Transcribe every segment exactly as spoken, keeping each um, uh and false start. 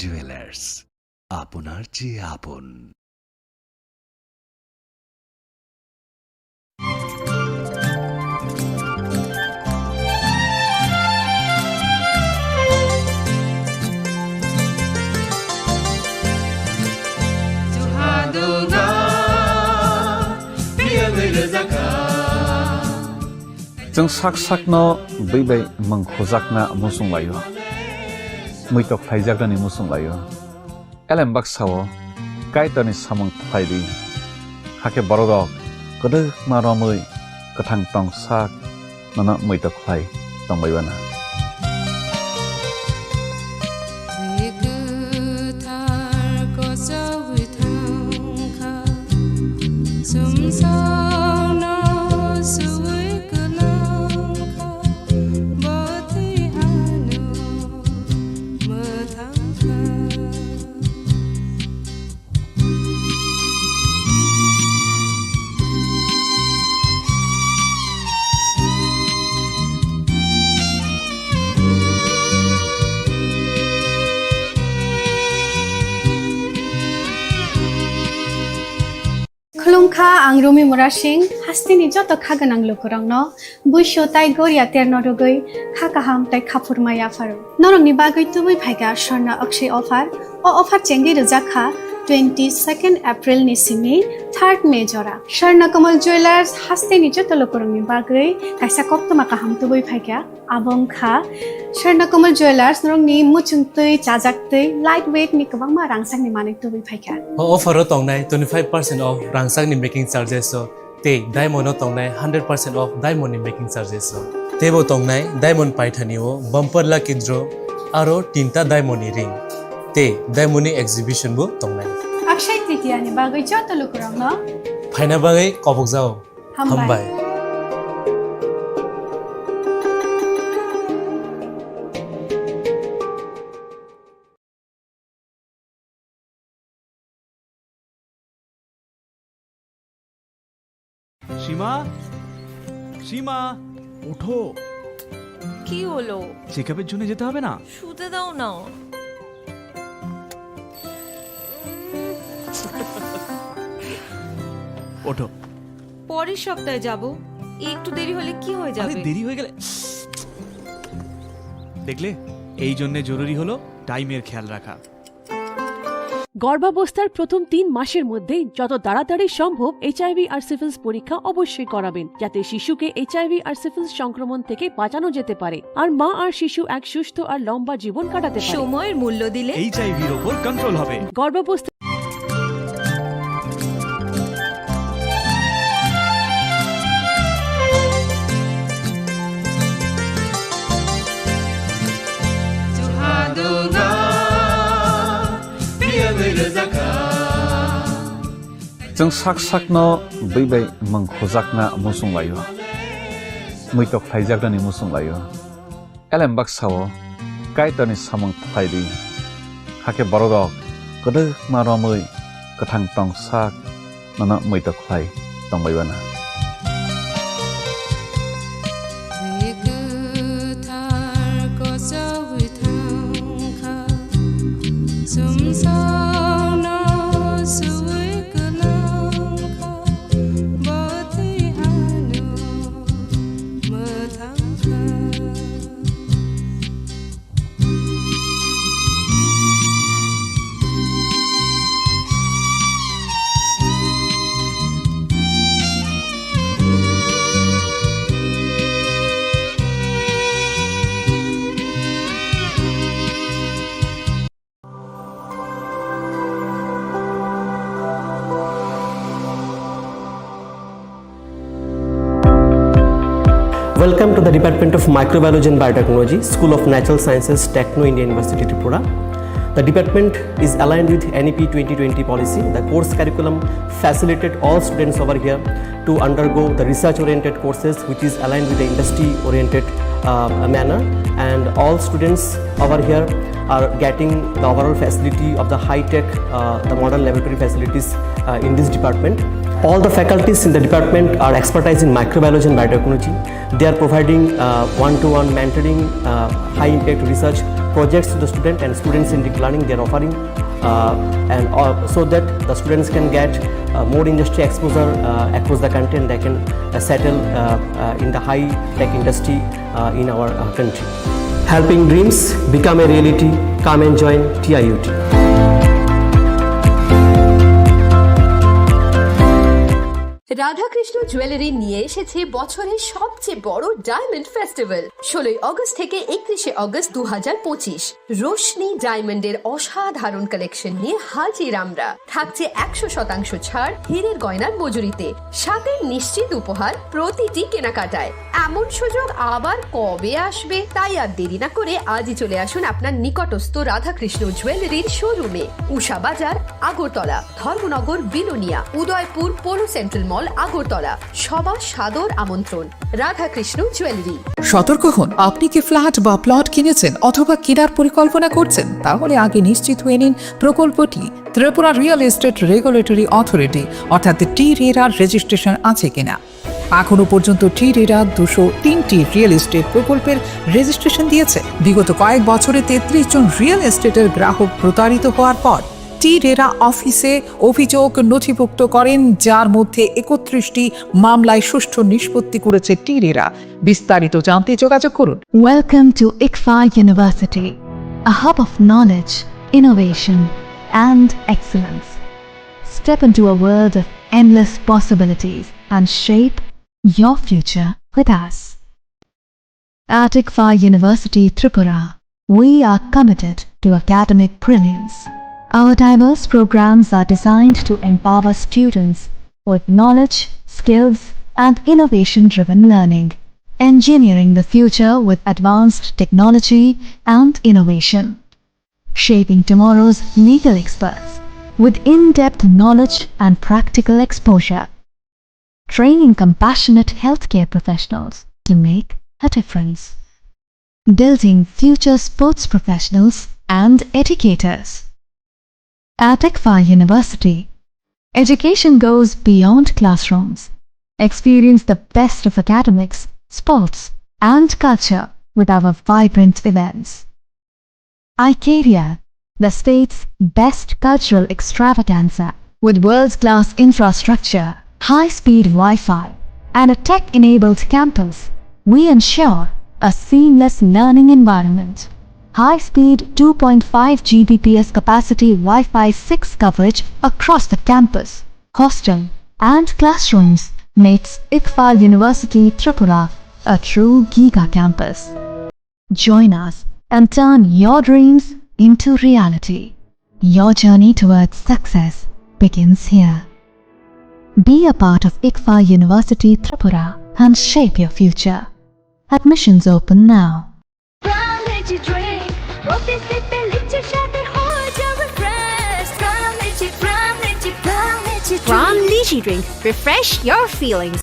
জুয়েলার্স, আপনার চেয়ে আপন। Chwng sak sakno bwi bai mung khujakna muchung laio, muitok khlaijaknani muchung laio. Elem baksa-o Kaitorni samung khlai di, hakhe bororok kwdwkma romwi kwthang tong sak nono muitok khlai tongbai uana. Twi kwthar kochogwi thangkha, sumsokno suwi kwlangkha, bo twi ano mwthangkha. Khulumkha, ang Rumi Murasing, hasteni joto kha gwnang lukurokno buisu tai goria terno rwgwi kha kaham tai khaphurma yapharo. Norokni bagwi tubui phaikha Swarna Akshay offer. O offer chengwi rwjak kha twenty second April ni simi third May jora. Swarna Kamal Jewellers hasteni joto lukurokni bagwi kaisa koktwma kaham tubui phaikha. Abo wngkha Swarna Kamal Jewellers, norokni muchungtwi, chajaktwi, light weight ni kwbangma rangchakni manwi tubui phaikha. O offer o tongnai twenty five percent off rangchakni making charges o, tei diamond o tongnai hundred percent off diamond ni making charges o. Teibo tongnai diamond paithani o bumper lucky draw aro tinta diamond ni ring, tei diamond ni exhibition bo tongnai. Akshay Tritiya ni bagwi joto lukurokno phaina bagwi kobokjao. Hambai. Hambai. সীমা, সীমা, ওঠো। কি হলো? চেকআপের জন্য যেতে হবে না? শুতে দাও না। ওঠো। পরের সপ্তাহে যাব। একটু দেরি হলে কি হয়ে আরে, যাবে? দেরি হয়ে গেলে, দেখলে, এই জন্যে জরুরি হলো টাইমের খেয়াল রাখা। গর্ভাবস্থার প্রথম তিন মাসের মধ্যে যত তাড়াতাড়ি সম্ভব এইচআইভি আর সিফিলিস পরীক্ষা অবশ্যই করাবেন, যাতে শিশুকে এইচআইভি আর সিফিলিস সংক্রমণ থেকে বাঁচানো যেতে পারে আর মা আর শিশু এক সুস্থ আর লম্বা জীবন কাটাতে পারে। সময়ের মূল্য দিলে এইচআইভির ওপর কন্ট্রোল হবে। গর্ভাবস্থা Chwng sak sakno bwi bai mung khujakna muchung laio, muitok khlaijaknani muchung laio. Elem baksa-o Kaitorni samung khlai di, hakhe bororok kwdwkma romwi kwthang tong sak nono muitok khlai tongbai uana. Twi kwthar kochogwi thangkha, sumsokno suwi kwlangkha, bo twi ano mwthangkha. Welcome to the Department of Microbiology and Biotechnology, School of Natural Sciences, Techno India University, Tripura. The department is aligned with N E P twenty twenty policy. The course curriculum facilitated all students over here to undergo the research-oriented courses, which is aligned with the industry-oriented, uh, manner. And all students over here are getting the overall facility of the high-tech, uh, the modern laboratory facilities, uh, in this department. All the faculties in the department are expertise in microbiology and biotechnology. They are providing, uh, one-to-one mentoring, uh, high-impact research projects to the student and students-centric learning they are offering, uh, and, uh, so that the students can get, uh, more industry exposure, uh, across the country, and they can, uh, settle, uh, uh, in the high-tech industry, uh, in our, uh, country. Helping dreams become a reality. Come and join T I U T. Radhakrishna jewellery নিয়ে এসেছে বছরের সবচেয়ে বড় diamond festival, ষোলোই আগস্ট থেকে একত্রিশে আগস্ট দু হাজার পঁচিশ। রোশনি ডায়মন্ডের অসাধারণ কালেকশন নিয়ে হাজির আমরা। থাকছে একশো শতাংশ ছাড় হীরের গয়নার মজুরিতে, সাথে নিশ্চিত উপহার প্রতিটি কেনাকাটায়। এমন সুযোগ আবার কবে আসবে? তাই আর দেরি না করে আজই চলে আসুন আপনার নিকটস্থ রাধাকৃষ্ণ জুয়েলারির শোরুমে, উষা বাজার, আগরতলা। ধর্মনগর, বিলোনিয়া, উদয়পুর, পোলো সেন্ট্রাল মল, আগরতলা। সবার সাদর আমন্ত্রণ। রাধাকৃষ্ণ জুয়েলারি। সতর্ক হন, আপনি কি ফ্ল্যাট বা প্লট কিনেছেন অথবা কেনার পরিকল্পনা করছেন? তাহলে আগে নিশ্চিত হয়ে নিন প্রকল্পটি Tripura real estate regulatory authority অর্থাৎ টি রেরার রেজিস্ট্রেশন আছে কিনা। এখনও পর্যন্ত টি রেরা দুশো তিনটি রিয়েল এস্টেট প্রকল্পের রেজিস্ট্রেশন দিয়েছে। বিগত কয়েক বছরে তেত্রিশ জন রিয়েল এস্টেটের গ্রাহক প্রতারিত হওয়ার পর টি রেরা অফিসে অভিযোগ নথিভুক্ত করেন, যার মধ্যে একত্রিশটি মামলায় সুষ্ঠু নিষ্পত্তি করেছে টি রেরা। বিস্তারিত জানতে যোগাযোগ করুন। Welcome to ICFAI University, a hub of knowledge, innovation, and excellence. Step into a world of endless possibilities and shape your future with us. At ICFAI University Tripura, we are committed to academic brilliance. Our diverse programs are designed to empower students with knowledge, skills, and innovation-driven learning, engineering the future with advanced technology and innovation, shaping tomorrow's legal experts with in-depth knowledge and practical exposure, training compassionate healthcare professionals to make a difference, building future sports professionals and educators. At ICFAI University, education goes beyond classrooms. Experience the best of academics, sports, and culture with our vibrant events. iCareer, the state's best cultural extravaganza, with world-class infrastructure, high-speed Wi-Fi, and a tech-enabled campus, we ensure a seamless learning environment. High-speed two point five G B P S capacity Wi-Fi six coverage across the campus, hostel, and classrooms makes ICFAI University Tripura a true giga campus. Join us and turn your dreams into reality. Your journey towards success begins here. Be a part of ICFAI University Tripura and shape your future. Admissions open now. From Lychee Drink, প্রতি সিপে লিচির স্বাদে হয়ে যাবে fresh. From Lychee, from Lychee, from Lychee Drink. From Lychee Drink, refresh your feelings.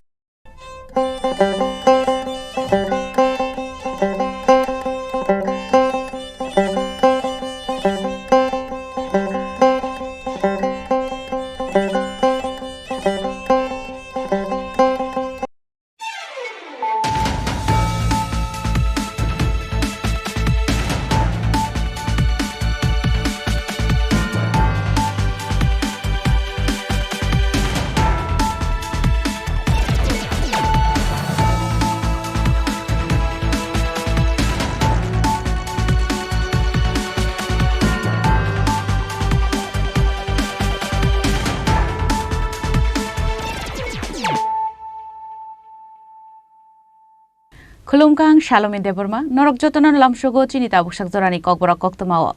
Khulumkha, ang Salomi Debbarma, norok jotono lamsogo chini tabuk sak jorani kokborok koktwmao.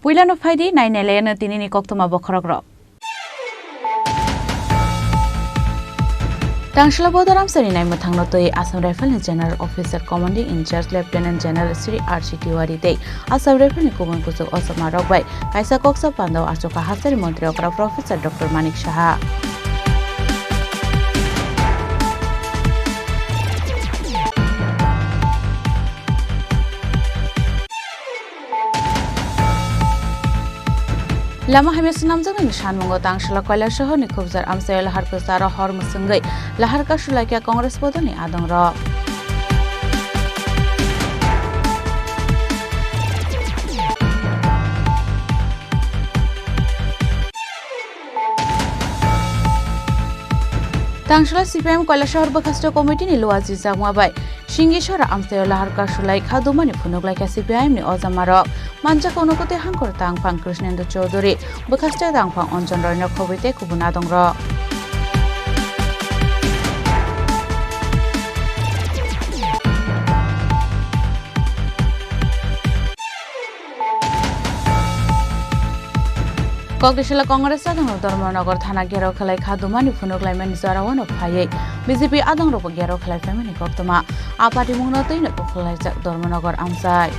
Puilano phaidi, nainai layano tinini koktwma bokhorokrok. Tangsila Bodha Ramsari naimwthangno twi Assam Rifle ni General Officer Commanding in Charge Lieutenant General Shri R C Tiwari tei Assam Rifle ni kubun kuchuk ochommarok bai kaisa koksa pandao achukha hasteni montri okra Professor Doctor Manik Saha. Lama hamya swnamjaknai sanmungo Tangsala Koilasahar ni khubjar amchaio lahar kwcharo hor mwswngwi lahar kasulaikha Congress bodolni adongrok. Tangsala C P I M Koilasahar bwkhasto committee ni luajijakma bai Singisora amchaio lahar kasulai khadumani phunuklaikha C P I M ni ojamarok. Manjak Unokoti Hangkor tangphang Krishnendra Chowdhury, bwkhaste tangphang Anjan Roy no khobwi tei kubun adongrok. Kokdisala Congress adongrok Dharmanagar thana gherao khlai khadumani phunuklaimani jorao phaiwi B J P adongrokbo gherao khlai phaimani koktwma. A patimungno twino tukhwlaijak Dharmanagar amchai.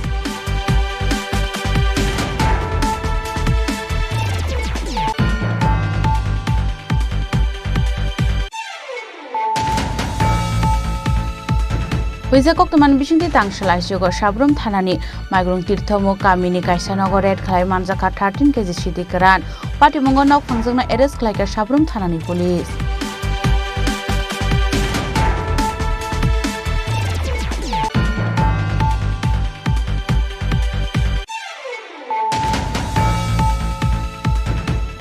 Puisa koktwmani bisingtwi Tangsala Isiko Sabrum thanani Maigrung Tirthomu kamini kaisa nogo raid khlai manjakha thirteen K G sidi kwran. Patimungo nok phangjakno arrest khlaikha Sabrum thanani police.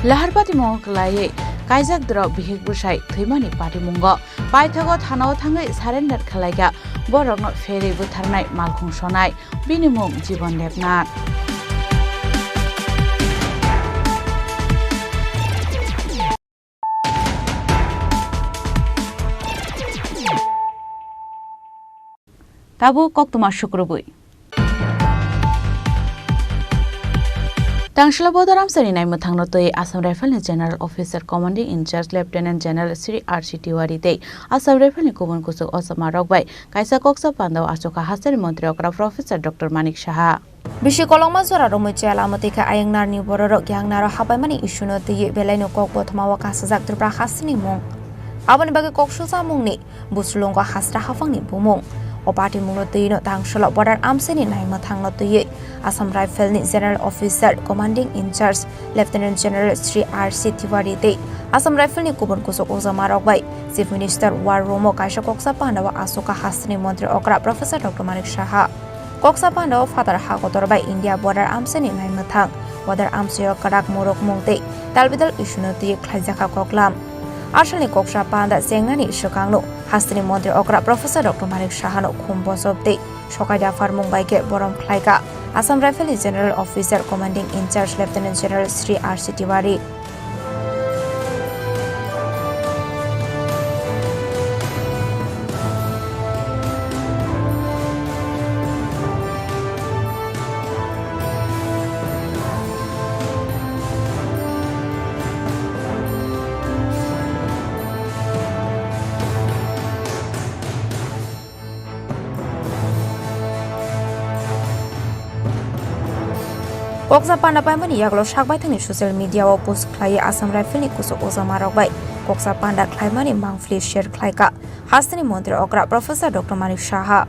Lahar patimungo kwlaiwi kaijak dwrok bihik bwsai thwimani patimungo paithago thanao thangwi surrender khlaikha borokno pherwi butharnai malkhung sonai bini mung Jibon Debnath. Tabuk koktwma sukrubwi. Tangsala bodol amchaini naimwthangno twi Assam Rifle ni General Officer Commanding in Charge Lieutenant General Shri R C Tiwari tei Assam Rifle ni kubun kuchuk ojamarok bai kaisa koksa pandao achukha hasteni montri okra Professor Doctor Manik Saha. Bisi kolokma jora romwi chaya lama twi kha ayang narni bororok yang naro hapaimani issue no twiwi belaino kok bothomao kasajak Tripura hasteni mung. Aboni bagwi kok sujakmungni busulungo hasra haphangni bumung. O patimungno twiwino Tangsala border amchaini naimwthangno twiwi Assam Rifle ni General Officer Commanding in Charge Lieutenant General Shri R C Tiwari tei Assam Rifle ni kubun kuchuk ojamarok bai Chief Minister War Room o kaisa koksa pandao achukha hasteni montri okra Professor Doctor Manik Saha. Koksa pandao phatar ha kotor bai India border amchaini naimwthang, border amchaio kwrak murukmung tei talbidal issue no twi khlaijakha koklam. Asalni koksa panda chengnani swkangno hasteni montri okra Professor Doctor Manik Sahano khum bochop tei sokai da pharmung bai khe borom khlaikha Assam Rifle ni General Officer Commanding in Charge Lieutenant General Shri R C Tiwari. Koksa panda paimani yagulo sak baithangni social media o post khlaiwi Assam Rifle ni kuchuk ojamarok bai koksa panda khlaimani mangpili share khlaikha hasteni montri okra Professor Doctor Manik Saha.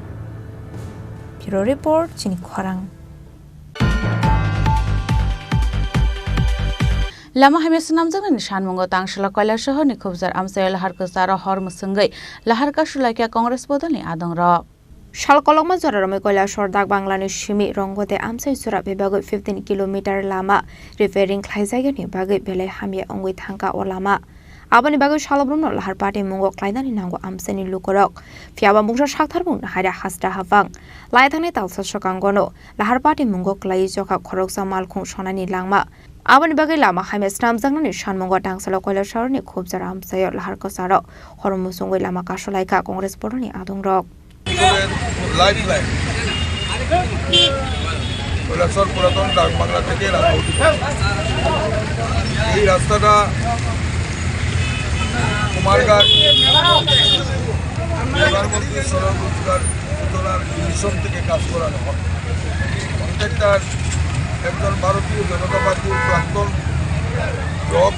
Bureau Report, Chini Khorang. Lama hamya swnamjaknani sanmungo Tangsala Koilasahar ni khubjar amchaio lahar kwcharo hor mwswngwi lahar kasulaikha Congress bodolni adongrok. Sal kolokma jora romwi Koilasahar dak Banglani simi Rongode amchai jora bebagwi fifteen kilometer lama repairing khlaijakya ni bagwi belai hamya wngwi thangkha o lama. Aboni bagwi salobrumno lahar patimungo klainani nango amchaini lukurok. Phiyaba mungsa sakthar mung nahaira hasra haphang lai thangnai talsa swkangono lahar patimungo klaiwi chokha khoroksa malkhung sonani langma. Aboni bagwi lama hamya swnamjaknani sanmungo Tangsala Koilasahar ni khubjar amchaio lahar kwcharo hor mwswngwi lama kasulaikha Congress bodolni adongrok. Lifeline Kailashahar পুরাতন ডাক বাংলা থেকে রাজনীতি। এই রাস্তাটা কুমারঘাট প্রধানমন্ত্রী স্বরোজগার যোজনার মিশন থেকে কাজ করানো হয়। কন্ট্রাক্টর একজন ভারতীয় জনতা পার্টির প্রাক্তন ব্লক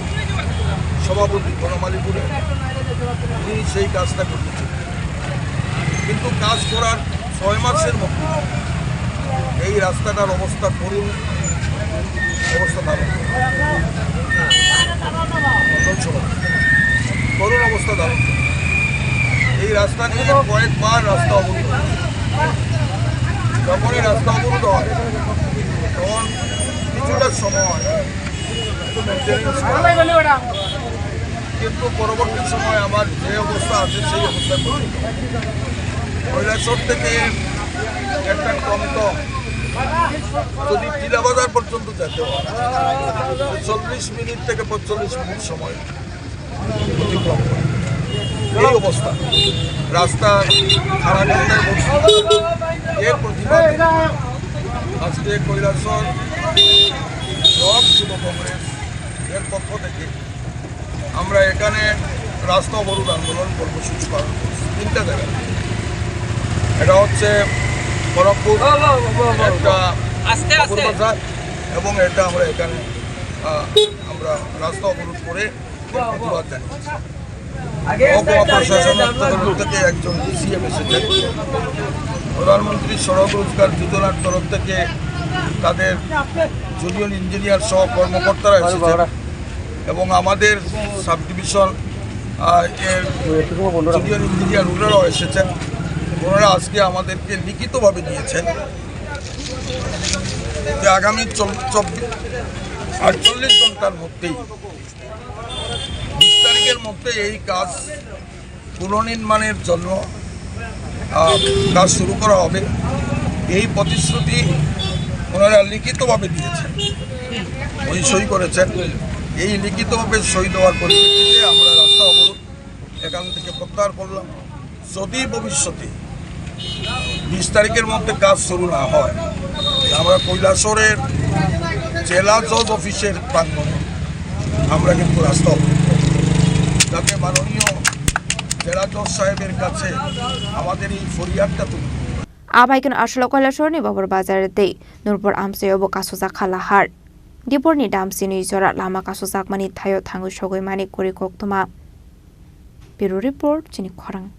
সভাপতি বনমালীপুরে, উনি সেই কাজটা করতেছেন। কিন্তু কাজ করার ছয় মাসের মধ্যে এই রাস্তাটার অবস্থা করুণ। অবস্থা দারুণ। করুণ অবস্থা দারুণ। এই রাস্তা নিয়ে কয়েকবার রাস্তা অবরোধ হয়। যখনই রাস্তা অবরোধ হয়, তখন কিছুটা সময় একটু maintenance করা হয়। কিন্তু পরবর্তী সময় আবার যে অবস্থা আছে, সেই অবস্থায় পৌঁছে যায়। কৈলাসহর থেকে একটা টমটম যদি টিলা বাজার পর্যন্ত যেতে হয়, চল্লিশ মিনিট থেকে পঁয়তাল্লিশ মিনিট সময় অতিক্রম করে। এই অবস্থা, রাস্তা খানাখন্দায় ভর্তি। এর প্রতিবাদে আজকে কৈলাসহর ব্লক যুব কংগ্রেস এর পক্ষ থেকে আমরা এখানে রাস্তা অবরোধ আন্দোলন কর্মসূচি পালন করছি তিনটা জায়গায়। এটা হচ্ছে খড়গপুর, একটা আস্তে আস্তে। বাজার, এবং এটা আমরা এখানে, আহ, আমরা রাস্তা অবরোধ করে এর প্রতিবাদ জানিয়েছি। মহকুমা প্রশাসনের তরফ থেকে একজন ডিসিএম এসেছেন, প্রধানমন্ত্রী সড়ক রোজগার যোজনার তরফ থেকে তাদের জুনিয়র ইঞ্জিনিয়ার সহ কর্মকর্তারা এসেছেন এবং আমাদের সাব ডিভিশন, আহ, এর জুনিয়র ইঞ্জিনিয়ার ওনারাও এসেছেন। ওনারা আজকে আমাদেরকে লিখিতভাবে দিয়েছেন যে আগামী চল-, চব্বিশ, আটচল্লিশ ঘন্টার মধ্যেই, বিশ তারিখের মধ্যে এই কাজ পুনর্নির্মাণের জন্য, আহ, কাজ শুরু করা হবে। এই প্রতিশ্রুতি ওনারা লিখিতভাবে দিয়েছেন, ওই সই করেছেন। এই লিখিতভাবে সই দেওয়ার পরিপ্রেক্ষিতে আমরা রাস্তা অবরোধ এখান থেকে প্রত্যাহার করলাম। যদি ভবিষ্যতে বিশ তারিখের মধ্যে কাজ শুরু না হয়, আমরা কৈলাসহরের জেলা জজ অফিসের প্রাঙ্গণে আমরা কিন্তু রাস্তা অবরোধ করব, যাতে মাননীয় জেলা জজ সাহেবের কাছে আমাদের এই ফরিয়াদটা তুলে ধরতে পারি। Abaikon aswk Kailasahar ni Babur Bazar tei Nurpur amchaio bo kasujak kha lahar. Diporni damsini jora lama kasujakmani thaio thangwi sogwi mani kwrwi koktwma. Bureau Report, chini khorang.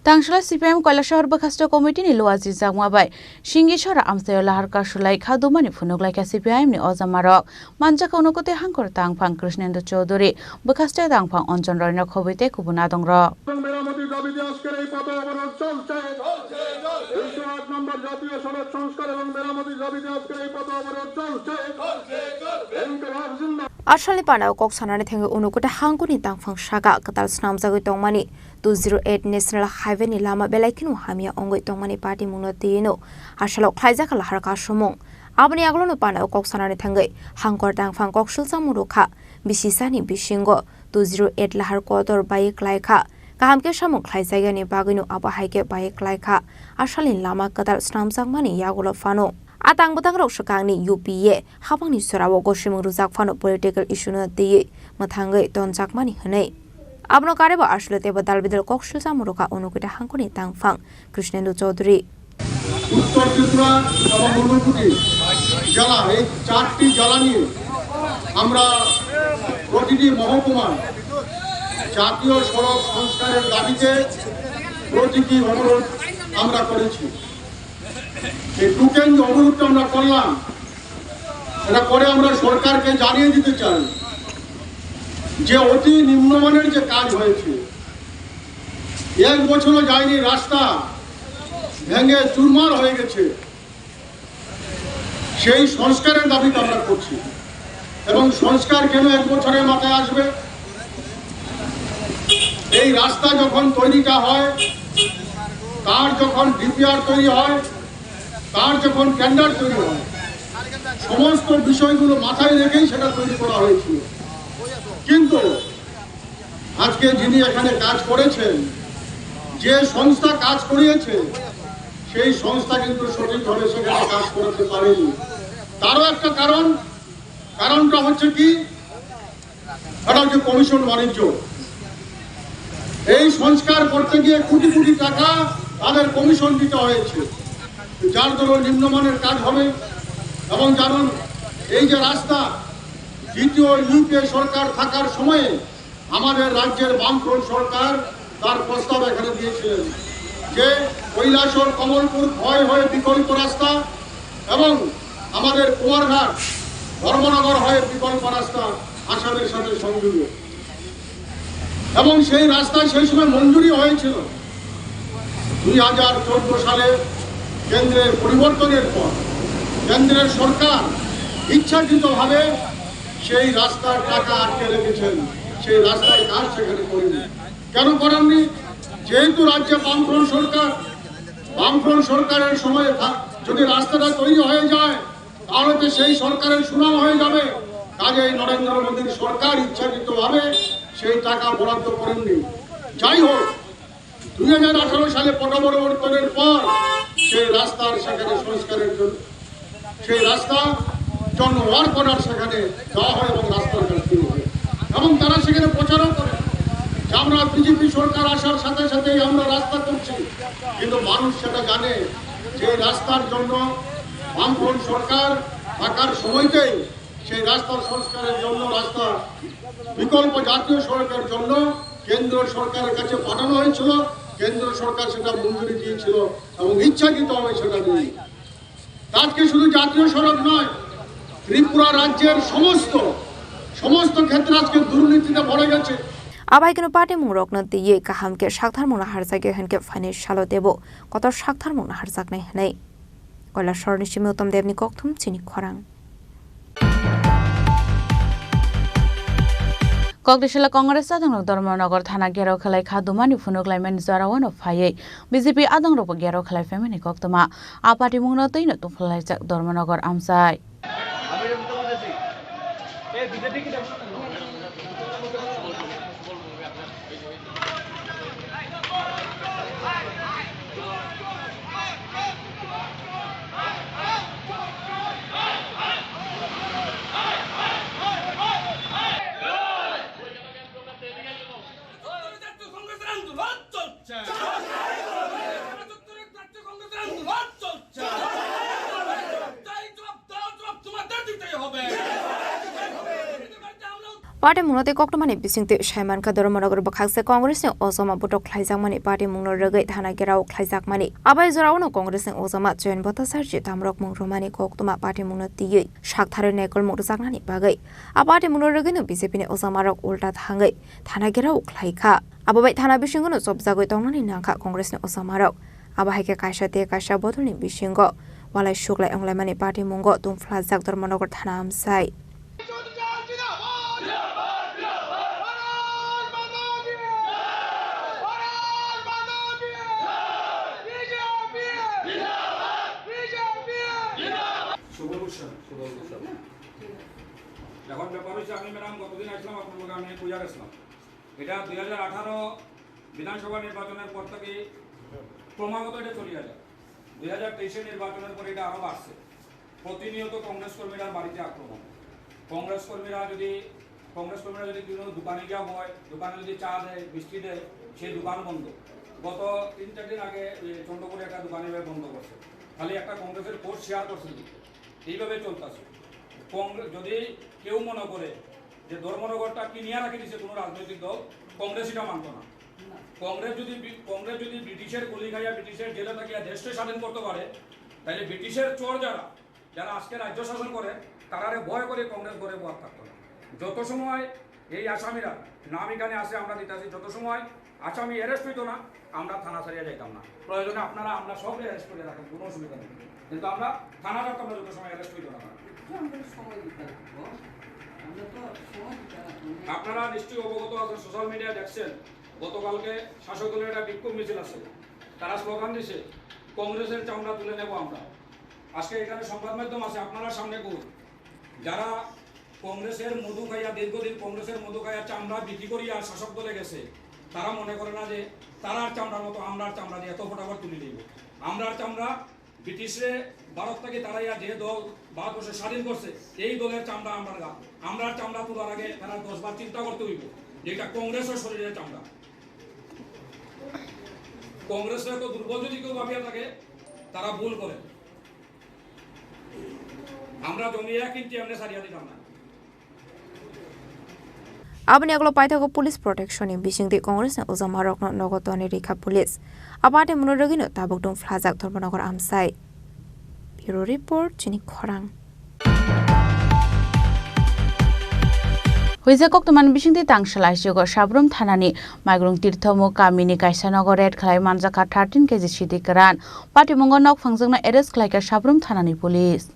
Tangsla C P I M Kailasahar Bwkhaste Committee ni Luaji Jakma bai Singisora amchaio lahar kasulai kha dumani phunuk laikha C P I M ni ojamarok. Manjak Unokoti Hangkor Tangphang Krishnendu Chowdhury, Bwkhaste Tangphang Anjan Roy no khobwi tei kubun adongrok. মেরামতির দাবিতে আজকের এই পথ অবরোধ চলছে। দুইশো আট নম্বর জাতীয় সড়ক সংস্কার এবং মেরামতির দাবিতে আজকের এই পথ অবরোধ চলছে। ইনকিলাব জিন্দাবাদ। Asalni panao kok sanani thangwi Unokoti Hangkorni tangphang saka kwtal swnamjagwi tongmani two zero eight National Highway ni lama belai kheno hamya wngwi tongmani patimungno twiwi no asalo khlaijak lahar kasumung. Aboni agolono panao kok sanani thangwi Hangkor tangphang kok silsamung rwkha. Bisi sani bisingo two zero eight lahar kotor bai kwlai kha. Kaham khe samung khlaijakya ni bagwino abo hai khe bai kwlai kha. Asalni lama kwtal swnamjakmani yagulo phano. A tang bwtangrok swkangni U P A hapangni jorao gosimung rwjak phano political issue no twiwi mwthangwi tonjakmani hwnwi. Abono karwi bo aswlwi teibo dal bidal kok silsamung rwkha Unokoti Hangkorni tangphang Krishnendu Chowdhury. উত্তর ত্রিপুরা এবং ঊনকোটি জেলা, এই চারটি জেলা নিয়ে আমরা প্রতিটি মহকুমায় জাতীয় সড়ক সংস্কারের দাবিতে প্রতীকী অবরোধ আমরা করেছি। এই টুকেন যে অবরোধটা আমরা করলাম, এটা করে আমরা সরকারকে জানিয়ে দিতে চাই যে অতি নিম্নমানের যে কাজ হয়েছে, এক বছরও যায়নি, রাস্তা ভেঙে চুরমার হয়ে গেছে। সেই সংস্কারের দাবিটা আমরা করছি এবং সংস্কার কেন এক বছরের মাথায় আসবে? এই রাস্তা যখন তৈরিটা হয়, তার যখন ডিপিআর তৈরি হয়, তার যখন টেন্ডার তৈরি হয়, সমস্ত বিষয়গুলো মাথায় রেখেই সেটা তৈরি করা হয়েছিল। কিন্তু আজকে যিনি এখানে কাজ করেছেন, যে সংস্থা কাজ করিয়েছে, সেই সংস্থা কিন্তু সঠিকভাবে সেখানে কাজ করাতে পারেনি। তারও একটা কারণ, কারণটা হচ্ছে কি, সেটা হচ্ছে কমিশন বাণিজ্য। এই সংস্কার করতে গিয়ে কোটি কোটি টাকা তাদের কমিশন দিতে হয়েছে, যার দরুন নিম্নমানের কাজ হবে। এবং জানুন, এই যে রাস্তা, দ্বিতীয় ইউপিএ সরকার থাকার সময়ে আমাদের রাজ্যের বামফ্রন্ট সরকার তার প্রস্তাব এখানে দিয়েছিলেন যে কৈলাসহর কমলপুর ক্ষয় হয়ে বিকল্প রাস্তা, এবং আমাদের কুমারঘাট ধর্মনগর হয়ে বিকল্প রাস্তা আসামের সাথে সংযোগ। এবং সেই রাস্তা সেই সময় মঞ্জুরি হয়েছিল। দুই হাজার চোদ্দ সালে কেন্দ্রের পরিবর্তনের পর কেন্দ্রের সরকার ইচ্ছাকৃতভাবে সেই রাস্তার টাকা আটকে রেখেছেন, সেই রাস্তার কাজ সেখানে করেনি। কেন করেননি? যেহেতু রাজ্যে বামফ্রন্ট সরকার, বামফ্রন্ট সরকারের সময় থা-, যদি রাস্তাটা তৈরি হয়ে যায়, তাহলে তো সেই সরকারের সুনাম হয়ে যাবে। কাজেই নরেন্দ্র মোদীর সরকার ইচ্ছাকৃতভাবে সেই টাকা বরাদ্দ করেননি। যাই হোক, দুই হাজার আঠারো সালে পট পরিবর্তনের পর সেই রাস্তার সেখানে সংস্কারের জন্য, সেই রাস্তা জন্য ওয়ার্ক অর্ডার সেখানে দেওয়া হয় এবং রাস্তার কাজ শুরু হয়। এবং তারা সেখানে প্রচারও করে যে আমরা বিজেপি সরকার আসার সাথে সাথেই আমরা রাস্তা করছি, কিন্তু মানুষ সেটা জানে যে রাস্তার জন্য বামফ্রন্ট সরকার থাকার সময়তেই সেই রাস্তার সংস্কারের জন্য রাস্তা বিকল্প জাতীয় সড়কের জন্য কেন্দ্র সরকারের কাছে পাঠানো হয়েছিল। কেন্দ্র সরকার সেটা মঞ্জুরি দিয়েছিল এবং ইচ্ছাকৃতভাবে সেটা নেই। আজকে শুধু জাতীয় সড়ক নয়, ত্রিপুরা রাজ্যের সমস্ত, সমস্ত ক্ষেত্রে আজকে দুর্নীতিতে ভরে গেছে। Abai keno party mungrokno twiwi kaham khe saktharmungno harjakya hwnkhe phainai salo teibo kotor saktharmungno harjaknai hwnwi Kailasharni simi Uttam Debni kokthum chini khorang. Kokdisila Congress adongrok Dharmanagar thana gherao khlai kha, dumani phunuk laimani jorao no phaiwi B J P adongrokbo gherao khlai phaimani koktwma. A party mungno twino tungphalaijak Dharmanagar amchai. Party mungno tei koktwmani bisingtwi saimankha Dharmanagar bwkhakse Congress ni ojama botok khlaijakmani party mungno rwgwi thana gherao khlaijakmani. Abai jorao no Congress ni ojama Jayant Bhattacharjee tamrok mung rwmani koktwma party mungno twiwi saktharwi naikol mung rwjaknani bagwi. A party mungno rwgwi no B J P ni ojamarok ulta thangwi thana gherao khlaikha. Abo bai thana bisingo no chopjagwi tongnani nangkha Congress ni ojamarok. Abo hai khe kaisa tei kaisa bodolni bisingo walai suklai wnglaimani party mungo tungphlajak Dharmanagar thana amchai. শুভ উৎসব, শুভ উৎসব। এখন ব্যাপার হচ্ছে, আমি ম্যাডাম গতদিন আসলাম, আপনার লগে আমি পূজা গেছিলাম। এটা দুই হাজার আঠারো বিধানসভা নির্বাচনের পর থেকে ক্রমাগত এটা চলিয়া যায়। দুই হাজার তেইশের নির্বাচনের পরে এটা আরো বাড়ছে। প্রতিনিয়ত কংগ্রেস কর্মীরা বাড়িতে আক্রমণ। কংগ্রেস কর্মীরা যদি, কংগ্রেস কর্মীরা যদি কোনো দোকানে গিয়া হয়, দোকানে যদি চা দেয়, মিষ্টি দেয়, সেই দোকান বন্ধ। গত তিন চার দিন আগে, এ, চন্দ্রপুরে একটা দোকানে এভাবে বন্ধ করছে। খালি একটা কংগ্রেসের পোস্ট শেয়ার করছে। এইভাবে চলতেছে। কংগ্রেস, যদি কেউ মনে করে যে ধর্মনগরটা কিনিয়া রাখি দিছে কোনো রাজনৈতিক দল, কংগ্রেস এটা মানতো না। কংগ্রেস যদি বি-, কংগ্রেস যদি ব্রিটিশের গুলি খাইয়া, ব্রিটিশের জেলে থাকিয়া দেশকে স্বাধীন করতে পারে, তাহলে ব্রিটিশের চোর যারা, যারা আজকে রাজ্য শাসন করে, তারারে ভয় করে কংগ্রেস ঘরে বহাত থাকতো না। যত সময় এই আসামিরা, নাম এখানে আছে, আমরা দিতেছি, যত সময় আসামি অ্যারেস্ট হইতো না, আমরা থানা ছাড়িয়া যাইতাম না। প্রয়োজনে আপনারা, আমরা সব অ্যারেস্ট করে রাখেন, কোনো অসুবিধা নেই, কিন্তু আমরা থানা ছাড়তাম না যত সময় অ্যারেস্ট হইতো না। আমরা সময় দিতে লাগবো। আমরা তো সময় দিতে লাগবো। আপনারা নিশ্চয়ই অবগত আছেন, সোশ্যাল মিডিয়া দেখছেন, গতকালকে শাসক দলের একটা বিক্ষোভ মিছিল আছে, তারা স্লোগান দিছে, "কংগ্রেসের চামড়া তুলে নেব আমরা।" আজকে এখানে সংবাদ মাধ্যম আছে, আপনারা সামনে কই, যারা কংগ্রেসের মধু খাইয়া, দীর্ঘদিন কংগ্রেসের মধু খাইয়া চামড়া বিক্রি করিয়া শাসক দলে গেছে, তারা মনে করে না যে তারার চামড়ার মতো আমরার চামড়া দিয়ে এত ফটাফট তুলি নিব। আমরার চামড়া ব্রিটিশরে ভারত থেকে তারাইয়া যে দল ভারতবর্ষে স্বাধীন করছে, এই দলের চামড়া আমরার গা। আমরার চামড়া তোলার আগে তারা দশ বার চিন্তা করতে হইব যে এটা কংগ্রেসের শরীরের চামড়া। কংগ্রেসরা তো দুর্বল যদি কেউ ভাবিয়া থাকে, তারা ভুল করে। আমরা জমি এক ইঞ্চি এমনি ছাড়িয়া দিতাম না। Aboni yagulo paithago police protection ni bisingtwi Congress ni ojamarokno nogo tonwi rikha police. A party mungno rwgwino tabuk tungphlajak Dharmanagar amchai. Bureau Report, chini khorang. Huijak koktwmani bisingtwi tangsa laisio Sabrum thanani Maigrung Tirtho Muk kamini kaisa nogo raid khlai manjakha thirteen K G sidi kwran. Patimungo nok phangjakno arrest khlaikha Sabrum thanani police.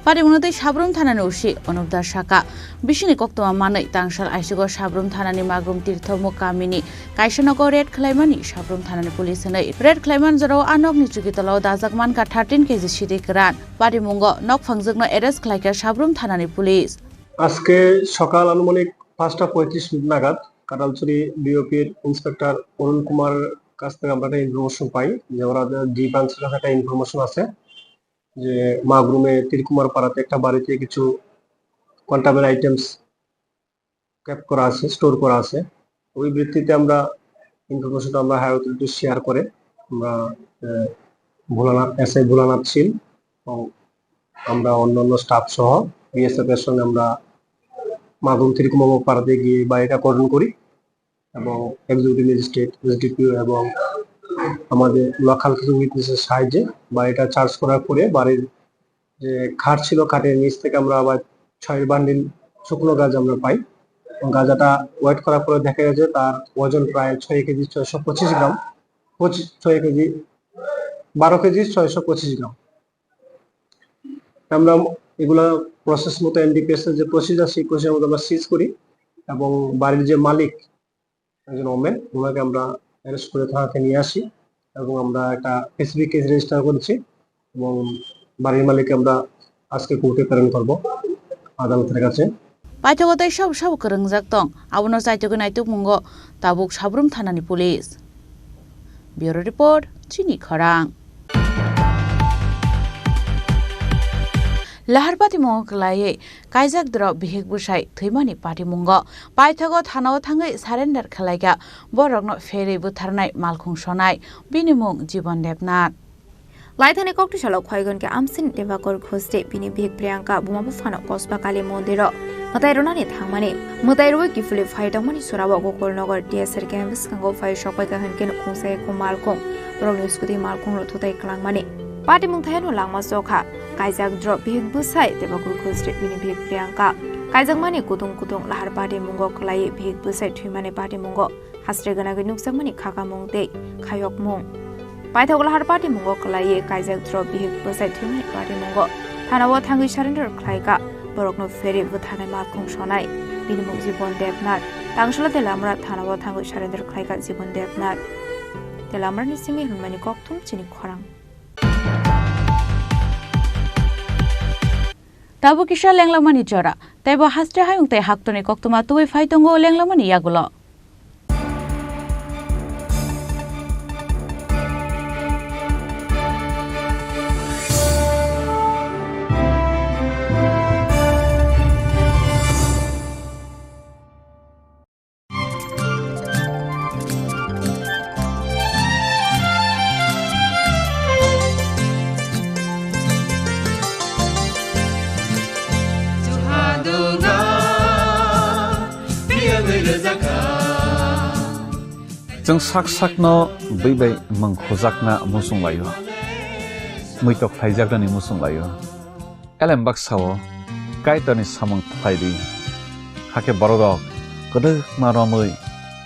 Patimungno tei Sabrum thanani O C Anup Das sakha, bisingni koktwma manwi tangsal aisigo Sabrum thanani Magrum Tirtho Muk kamini kaisa nogo raid khlaimani Sabrum thanani police hwnwi. Raid khlaiman jorao a nokni chukitolao dajak mankha thirteen K G sidi kwran. Patimungo nok phangjakno arrest khlaikha Sabrum thanani police. আজকে সকাল আনুমানিক পাঁচটা পঁয়ত্রিশ মিনিট নাগাদ কাটালচুরি বিওপির ইন্সপেক্টর অরুণ কুমার কাছ থেকে আমরা একটা ইনফরমেশন পাই যে ওরা যে ডি ব্রাঞ্চের কাছে একটা ইনফরমেশন আছে যে মাগরুমে তীরকুমার পাড়াতে একটা বাড়িতে কিছু কন্ট্রাব্যান্ড আইটেমস কেপ করা আছে, স্টোর করা আছে। ওই ভিত্তিতে আমরা ইনফরমেশনটা আমরা হায়ার অথরিটি শেয়ার করে আমরা, আহ, ভোলানাথ, এসআই ভোলানাথ শীল এবং আমরা অন্যান্য স্টাফ সহ বিএসএফ এর সঙ্গে আমরা মাগুম ত্রিকুমাবো পাড়াতে গিয়ে বাড়িটা কর্ডন করি এবং এক্সিকিউটিভ ম্যাজিস্ট্রেট, এসডিপিও এবং আমাদের লোকাল কিছু উইটনেসের সাহায্যে বাড়িটা সার্চ করার পরে বাড়ির যে খাট ছিল, খাটের নিচ থেকে আমরা আবার ছয় বান্ডিল শুকনো গাঁজা আমরা পাই। এবং গাঁজাটা ওয়েট করার পরে দেখা গেছে তার ওজন প্রায় ছয় কেজি ছয়শো পঁচিশ গ্রাম, পঁচিশ, ছয় কেজি, বারো কেজি ছয়শো পঁচিশ গ্রাম। আমরা এগুলা প্রসেস মতো, এনডিপিএস এর যে প্রসিজার, সেই প্রসিজার মতো আমরা সিজ করি এবং বাড়ির যে মালিক, একজন ওমেন, ওনাকে আমরা অ্যারেস্ট করে থানাতে নিয়ে আসি এবং আমরা একটা স্পেসিফিক কেস রেজিস্টার করেছি এবং বাড়ির মালিককে আমরা আজকে কোর্টে প্রেরণ করব আদালতের কাছে। Paithago tei sabo sabo kwrwngjak tong, abono chaitugwi naitukmungo tabuk Sabrum thanani police. Bureau Report, chini khorang. Lahar patimungo kwlaiwi kaijak drop bihik bwsai thwimani patimungo paithago thanao thangwi surrender khlaikha borokno pherwi butharnai malkhung sonai, bini mung Jibon Debnath. Laithani koktwsalo khwlaigon khe amsini Debakor Ghosh tei bini bihik Priyanka buma buphano Kosba Kali mondiro mwtai rwnani thangmani. Mwtai rwi kiphilwi phai tongmani sorao Gokulnagar D S R camp bwskango phai sokpaikha hwnkhe nukhung sai khum malkhung, borokni scooty malkhungno thutai kwlangmani. Patimung thaiano langma chokha, kaijak drop bihik bwsai Debakor Ghosh tei bini bihik Priyanka. Kaijakmani kutung kutung lahar patimungo kwlaiwi bihik bwsai thwimani patimungo hasre gwnagwi nukjakmani khakamung tei khayokmung. Paithak lahar patimungo kwlaiwi kaijak drop bihik bwsai thwimani patimungo thanao thangwi surrender khlaikha borokno pherwi butharnai malkhung sonai, bini mung Jibon Debnath. Tangsala Telamra thanao thangwi surrender khlaikha Jibon Debnath. Telamrani simi hwnmani kokthum chini khorang. Tabuk kisa lenglamani jora, teibo haste hayung tei haktorni koktwma tubui phai tongo lenglamani yagulo. Chwng sak sakno bui bai mung khujakna muchung laio, muitok khlaijaknani muchung laio. Elem baksa-o Kaitorni samung khlai di, hakhe bororok kwdwkma romwi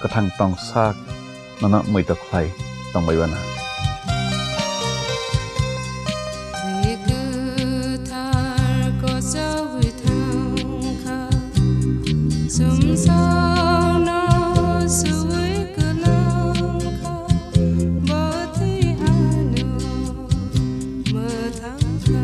kwthang tong sak nono muitok khlai tongbai uana. Bwrwi kwthar kochogwi thangkha, sumsokno suwi kwlangkha, bo twi ano mwthangkha.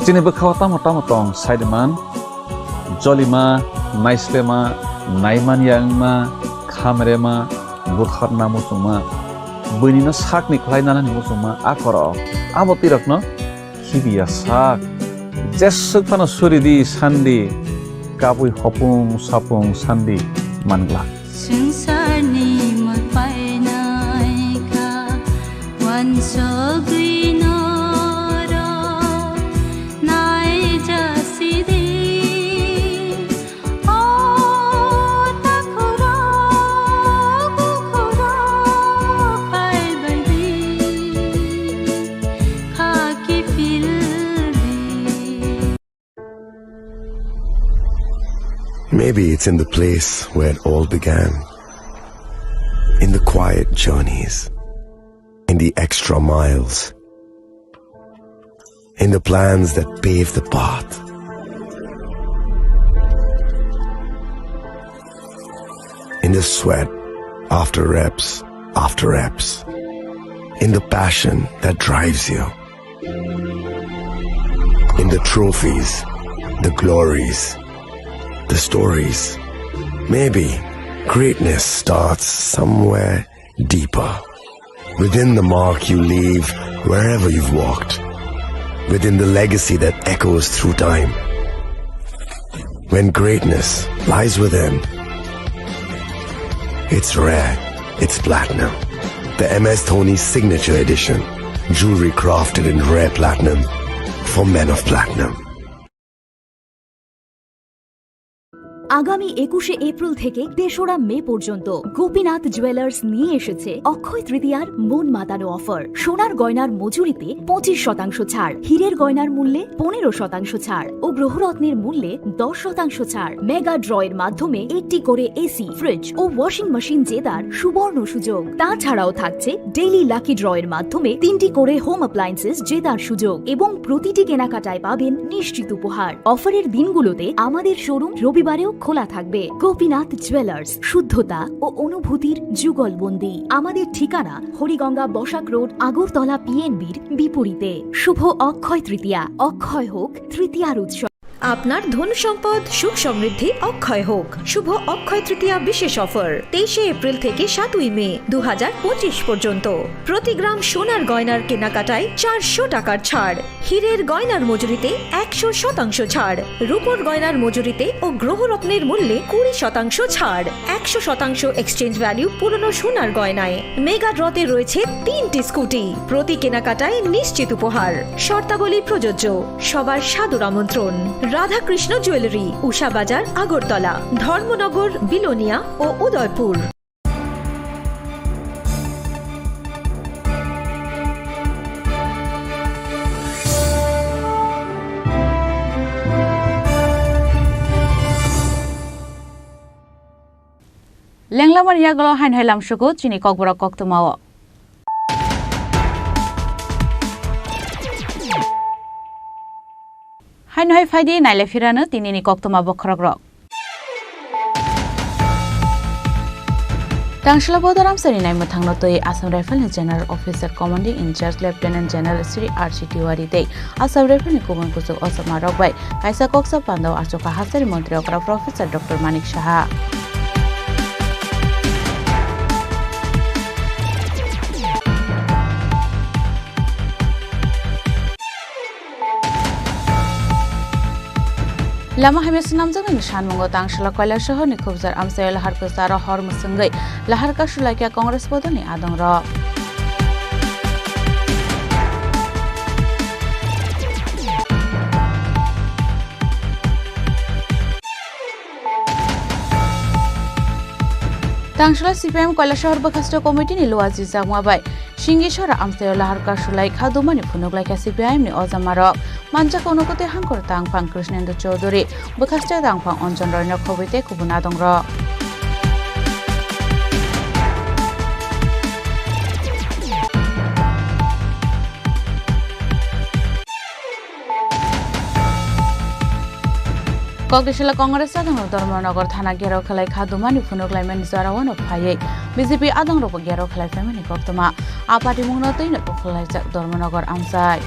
Chini bwkhao tamo tamo tong, saidiman, jolima, naislema, naimanya wngma, khamrema, butharna muchungma, buinino sakni khlainani muchungma a korok, abo twirakno khibiya sak. Jeswk phano suridi sandi, kabui hopung sapung sandi manglak. Swngcharni mol painaikha, uansugwi norok naijasidi. O takhurok, bukhurok phaibaidi, khaki phildi. Maybe it's in the place where it all began. In the quiet journeys, in the extra miles, in the plans that pave the path, in the sweat after reps after reps, in the passion that drives you. In the trophies, the glories, the stories. Maybe greatness starts somewhere deeper. Within the mark you leave wherever you've walked. Within the legacy that echoes through time. When greatness lies within, it's rare, it's platinum. The M S Dhoni Signature Edition. Jewelry crafted in rare platinum for men of platinum. আগামী একুশে এপ্রিল থেকে তেসরা মে পর্যন্ত গোপীনাথ জুয়েলার্স নিয়ে এসেছে অক্ষয় তৃতীয়ার মন মাতানো অফার। সোনার গয়নার মজুরিতে পঁচিশ শতাংশ ছাড়, হীরের গয়নার মূল্যে পনেরো শতাংশ ছাড় ও গ্রহরত্নের মূল্যে দশ শতাংশ ছাড়। মেগা ড্রয়ের মাধ্যমে একটি করে এসি, ফ্রিজ ও ওয়াশিং মেশিন জেতার সুবর্ণ সুযোগ। তাছাড়াও থাকছে ডেইলি লাকি ড্রয়ের মাধ্যমে তিনটি করে হোম অ্যাপ্লায়েন্সেস জেতার সুযোগ এবং প্রতিটি কেনাকাটায় পাবেন নিশ্চিত উপহার। অফারের দিনগুলোতে আমাদের শোরুম রবিবারেও খোলা থাকবে। গোপীনাথ জুয়েলার্স, শুদ্ধতা ও অনুভূতির যুগলবন্দি। আমাদের ঠিকানা হরিগঙ্গা বসাক রোড, আগরতলা পিএনবির বিপরীতে। শুভ অক্ষয় তৃতীয়া, অক্ষয় হোক তৃতীয়ার উৎসব। আপনার ধন সম্পদ সুখ সমৃদ্ধি অক্ষয় হোক। শুভ অক্ষয় তৃতীয়া বিশেষ অফার তেইশে এপ্রিল থেকে সাতই মে দু হাজার পঁচিশ পর্যন্ত। প্রতি গ্রাম সোনার গয়নার কেনাকাটায় চারশো টাকার ছাড়, হীরের গয়নার মজুরিতে একশো শতাংশ ছাড়, রূপোর গয়নার মজুরিতে ও গ্রহরত্নের মূল্যে কুড়ি শতাংশ ছাড়, একশো শতাংশ এক্সচেঞ্জ ভ্যালু পুরনো সোনার গয়নায়। মেগা ড্রতে রয়েছে তিনটি স্কুটি, প্রতি কেনাকাটায় নিশ্চিত উপহার। শর্তাবলী প্রযোজ্য। সবার সাদর আমন্ত্রণ। রাধাকৃষ্ণ জুয়েলারি, উষা বাজার, আগরতলা, ধর্মনগর, বিলোনিয়া ও Udaipur. Lenglamani yagulo haino hai lamsugo chini kokborok koktwmao. Haino hai phaidi naile phirano tinini koktwma bokhorokrok. Tangsla Bodor Amsani naimwthangno twi Assam Rifle ni General Officer Commanding in Charge Lieutenant General Shri R C Tiwari tei Assam Rifle ni kubun kuchuk ochommarok bai kaisa koksa pandao achukha hasteni montri okra Professor Doctor Manik Saha. Lama hamya swnamjaknai sanmungo Tangsla Koilasohor ni Khubjar amchaio lahar kwcharo hor mwswngwi lahar kasulaikha Congress bodolni adongrok. Tangsla C P I M Koilasohor Bwkhasto Committee ni luaji jakma bai Singisora amchaio lahar kasulaikha dumani phunuklaikha C P I M ni ojamarok. Manjak Unakoti Hangkor Tangphang Krishnendra Chowdhury, Bwkhaste Tangphang Anjan Roy no khobwi tei kubun adongrok. Kokdisala Congress adongrok Dharmanagar thana gherao khlai kha dumani phunuk laimani jorao no phaiwi B J P adongrokbo gherao khlai phaimani koktwma. A patimungno twino tukhwlaijak Dharmanagar amchai.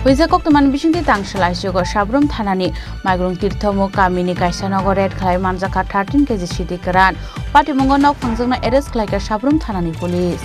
Puisa koktwmani bisingtwi tangsa laisugo Sabrum thanani Maigrung Tirthamuk kamini kaisa nogo raid khlai manjakha thirteen K G sidi kwran. Patimungo nok phangjakno arrest khlaikha Sabrum thanani police.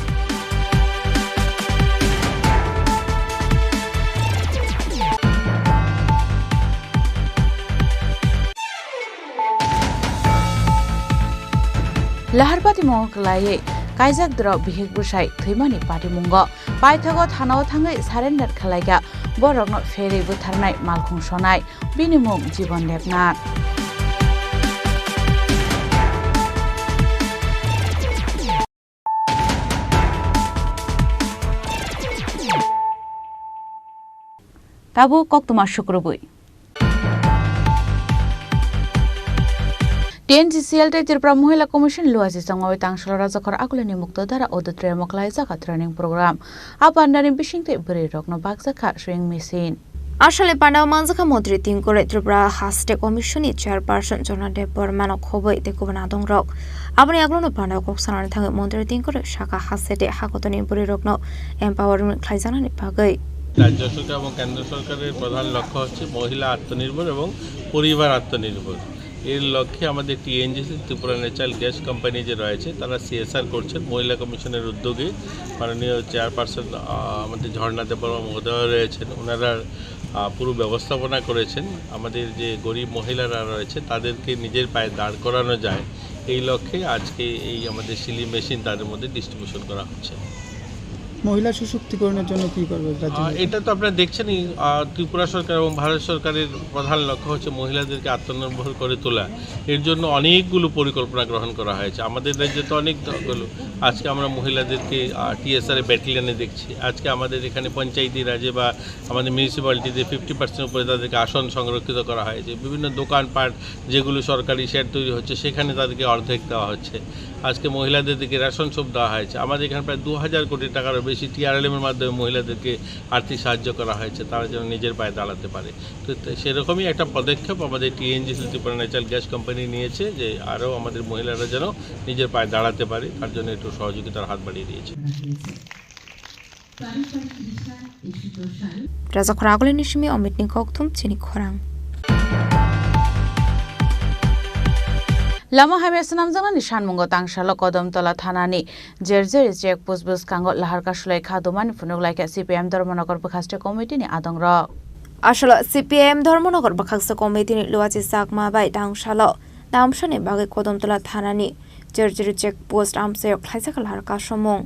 Lahar patimungo kwlaiwi kaijak doro bihik bwsai thwimani patimungo. Paithago thanao thangwi surrender khlaikha borokno pherwi butharnai malkhung sonai, bini mung Jibon Debnath. Tabuk koktwma sukrubwi. T N G C L tei Tripura Mohila Commission Luachi chongmawi tangsalo Rajakhor Akulini Mukto Dara Auditorium o khlaijak training program. A pandani bisingtwi bwrwi rokno bakjakha sewing machine. Aswkni pandao manjakha Montri Tingkore, Tripura Haste Commission ni Chairperson Jona Debbarma no khobwi tei kubun adongrok. Aboni aglono pandao kok sanani thangwi Montri Tingkore sakha haste tei hakotoni bwrwi rokno empowerment khlaijaknani bagwi. রাজ্য সরকার এবং কেন্দ্র সরকারের প্রধান লক্ষ্য হচ্ছে মহিলা আত্মনির্ভর এবং পরিবার আত্মনির্ভর। এর লক্ষ্যে আমাদের টিএনজিসি, ত্রিপুরা ন্যাচারাল গ্যাস কোম্পানি যে রয়েছে, তারা সিএসআর করছেন মহিলা কমিশনের উদ্যোগে। মাননীয় চেয়ারপারসন, আহ, আমাদের ঝর্ণা দেববর্মা মহোদয় রয়েছেন, ওনারা, আহ, পুরো ব্যবস্থাপনা করেছেন। আমাদের যে গরিব মহিলারা রয়েছে, তাদেরকে নিজের পায়ে দাঁড় করানো যায়, এই লক্ষ্যে আজকে এই আমাদের সিলি মেশিন তাদের মধ্যে ডিস্ট্রিবিউশন করা হচ্ছে। মহিলা সশক্তিকরণের জন্য কি করবে রাজ্য আহ, সরকার? এটা তো আপনারা দেখছেনই, আহ, ত্রিপুরা সরকার এবং ভারত সরকারের প্রধান লক্ষ্য হচ্ছে মহিলাদেরকে আত্মনির্ভর করে তোলা। এর জন্য অনেকগুলো পরিকল্পনা গ্রহণ করা হয়েছে। আমাদের রাজ্যে তো অনেক দলগুলো, আজকে আমরা মহিলাদেরকে, আহ, টিএসআর এ ব্যাটালিয়নে দেখছি। আজকে আমাদের এখানে পঞ্চায়েতি রাজে বা আমাদের মিউনিসিপ্যালিটিতে ফিফটি পার্সেন্ট উপরে তাদেরকে আসন সংরক্ষিত করা হয়েছে। বিভিন্ন দোকানপাট যেগুলো সরকারি শেড তৈরি হচ্ছে, সেখানে তাদেরকে অর্ধেক দেওয়া হচ্ছে। আজকে মহিলাদের দিকে রেশন শপ দেওয়া হয়েছে। আমাদের এখানে প্রায় দু হাজার কোটি টাকারও বেশি টিআরএলএম এর মাধ্যমে মহিলাদেরকে আর্থিক সাহায্য করা হয়েছে, তারা যেন নিজের পায়ে দাঁড়াতে পারে। তো, তো সেরকমই একটা পদক্ষেপ আমাদের টিএনজিসি, ত্রিপুরা ন্যাচারাল গ্যাস কোম্পানি নিয়েছে যে আরও আমাদের মহিলারা যেন নিজের পায়ে দাঁড়াতে পারে, তার জন্য একটু সহযোগিতার হাত বাড়িয়ে দিয়েছে। Rajakhor Akulini simi Omitni kokthum chini khorang. Lama hamya swnamjaknani sanmungo tangsalo Kodamtola thanani Jerjeri check post bwskango lahar kasulai kha dumani phunuk laikha C P I M Dharmanagar bwkhaste committee ni adongrok. Aswkno C P I M Dharmanagar bwkhaksa committee ni Luachi Chakma bai tangsalo tamsani bagwi Kodamtola thanani Jerjeri check post amchaio khlaijak lahar kasumung.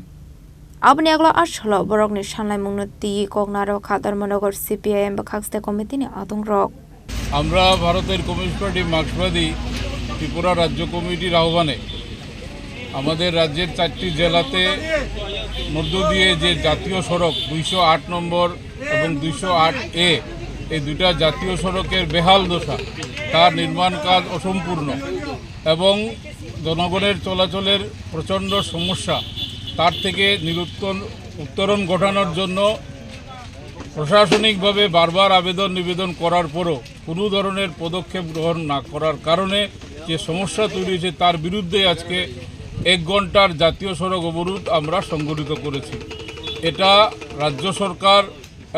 Aboni aglo aswkno borokni sanlaimungno twiwi kok narwkha Dharmanagar C P I M bwkhakste committee ni adongrok. আমরা ভারতের communist party মার্ক্সবাদী ত্রিপুরা রাজ্য কমিটির আহ্বানে আমাদের রাজ্যের চারটি জেলাতে মধ্য দিয়ে যে জাতীয় সড়ক দুইশো আট নম্বর এবং দুইশো আট এ, এই দুইটা জাতীয় সড়কের বেহাল দশা, তার নির্মাণ কাজ অসম্পূর্ণ এবং জনগণের চলাচলের প্রচণ্ড সমস্যা, তার থেকে নিরুত্তর-, উত্তরণ ঘটানোর জন্য প্রশাসনিকভাবে বারবার আবেদন নিবেদন করার পরও কোনো ধরনের পদক্ষেপ গ্রহণ না করার কারণে যে সমস্যা তৈরি হয়েছে, তার বিরুদ্ধে আজকে এক ঘন্টার জাতীয় সড়ক অবরোধ আমরা সংগঠিত করেছি। এটা রাজ্য সরকার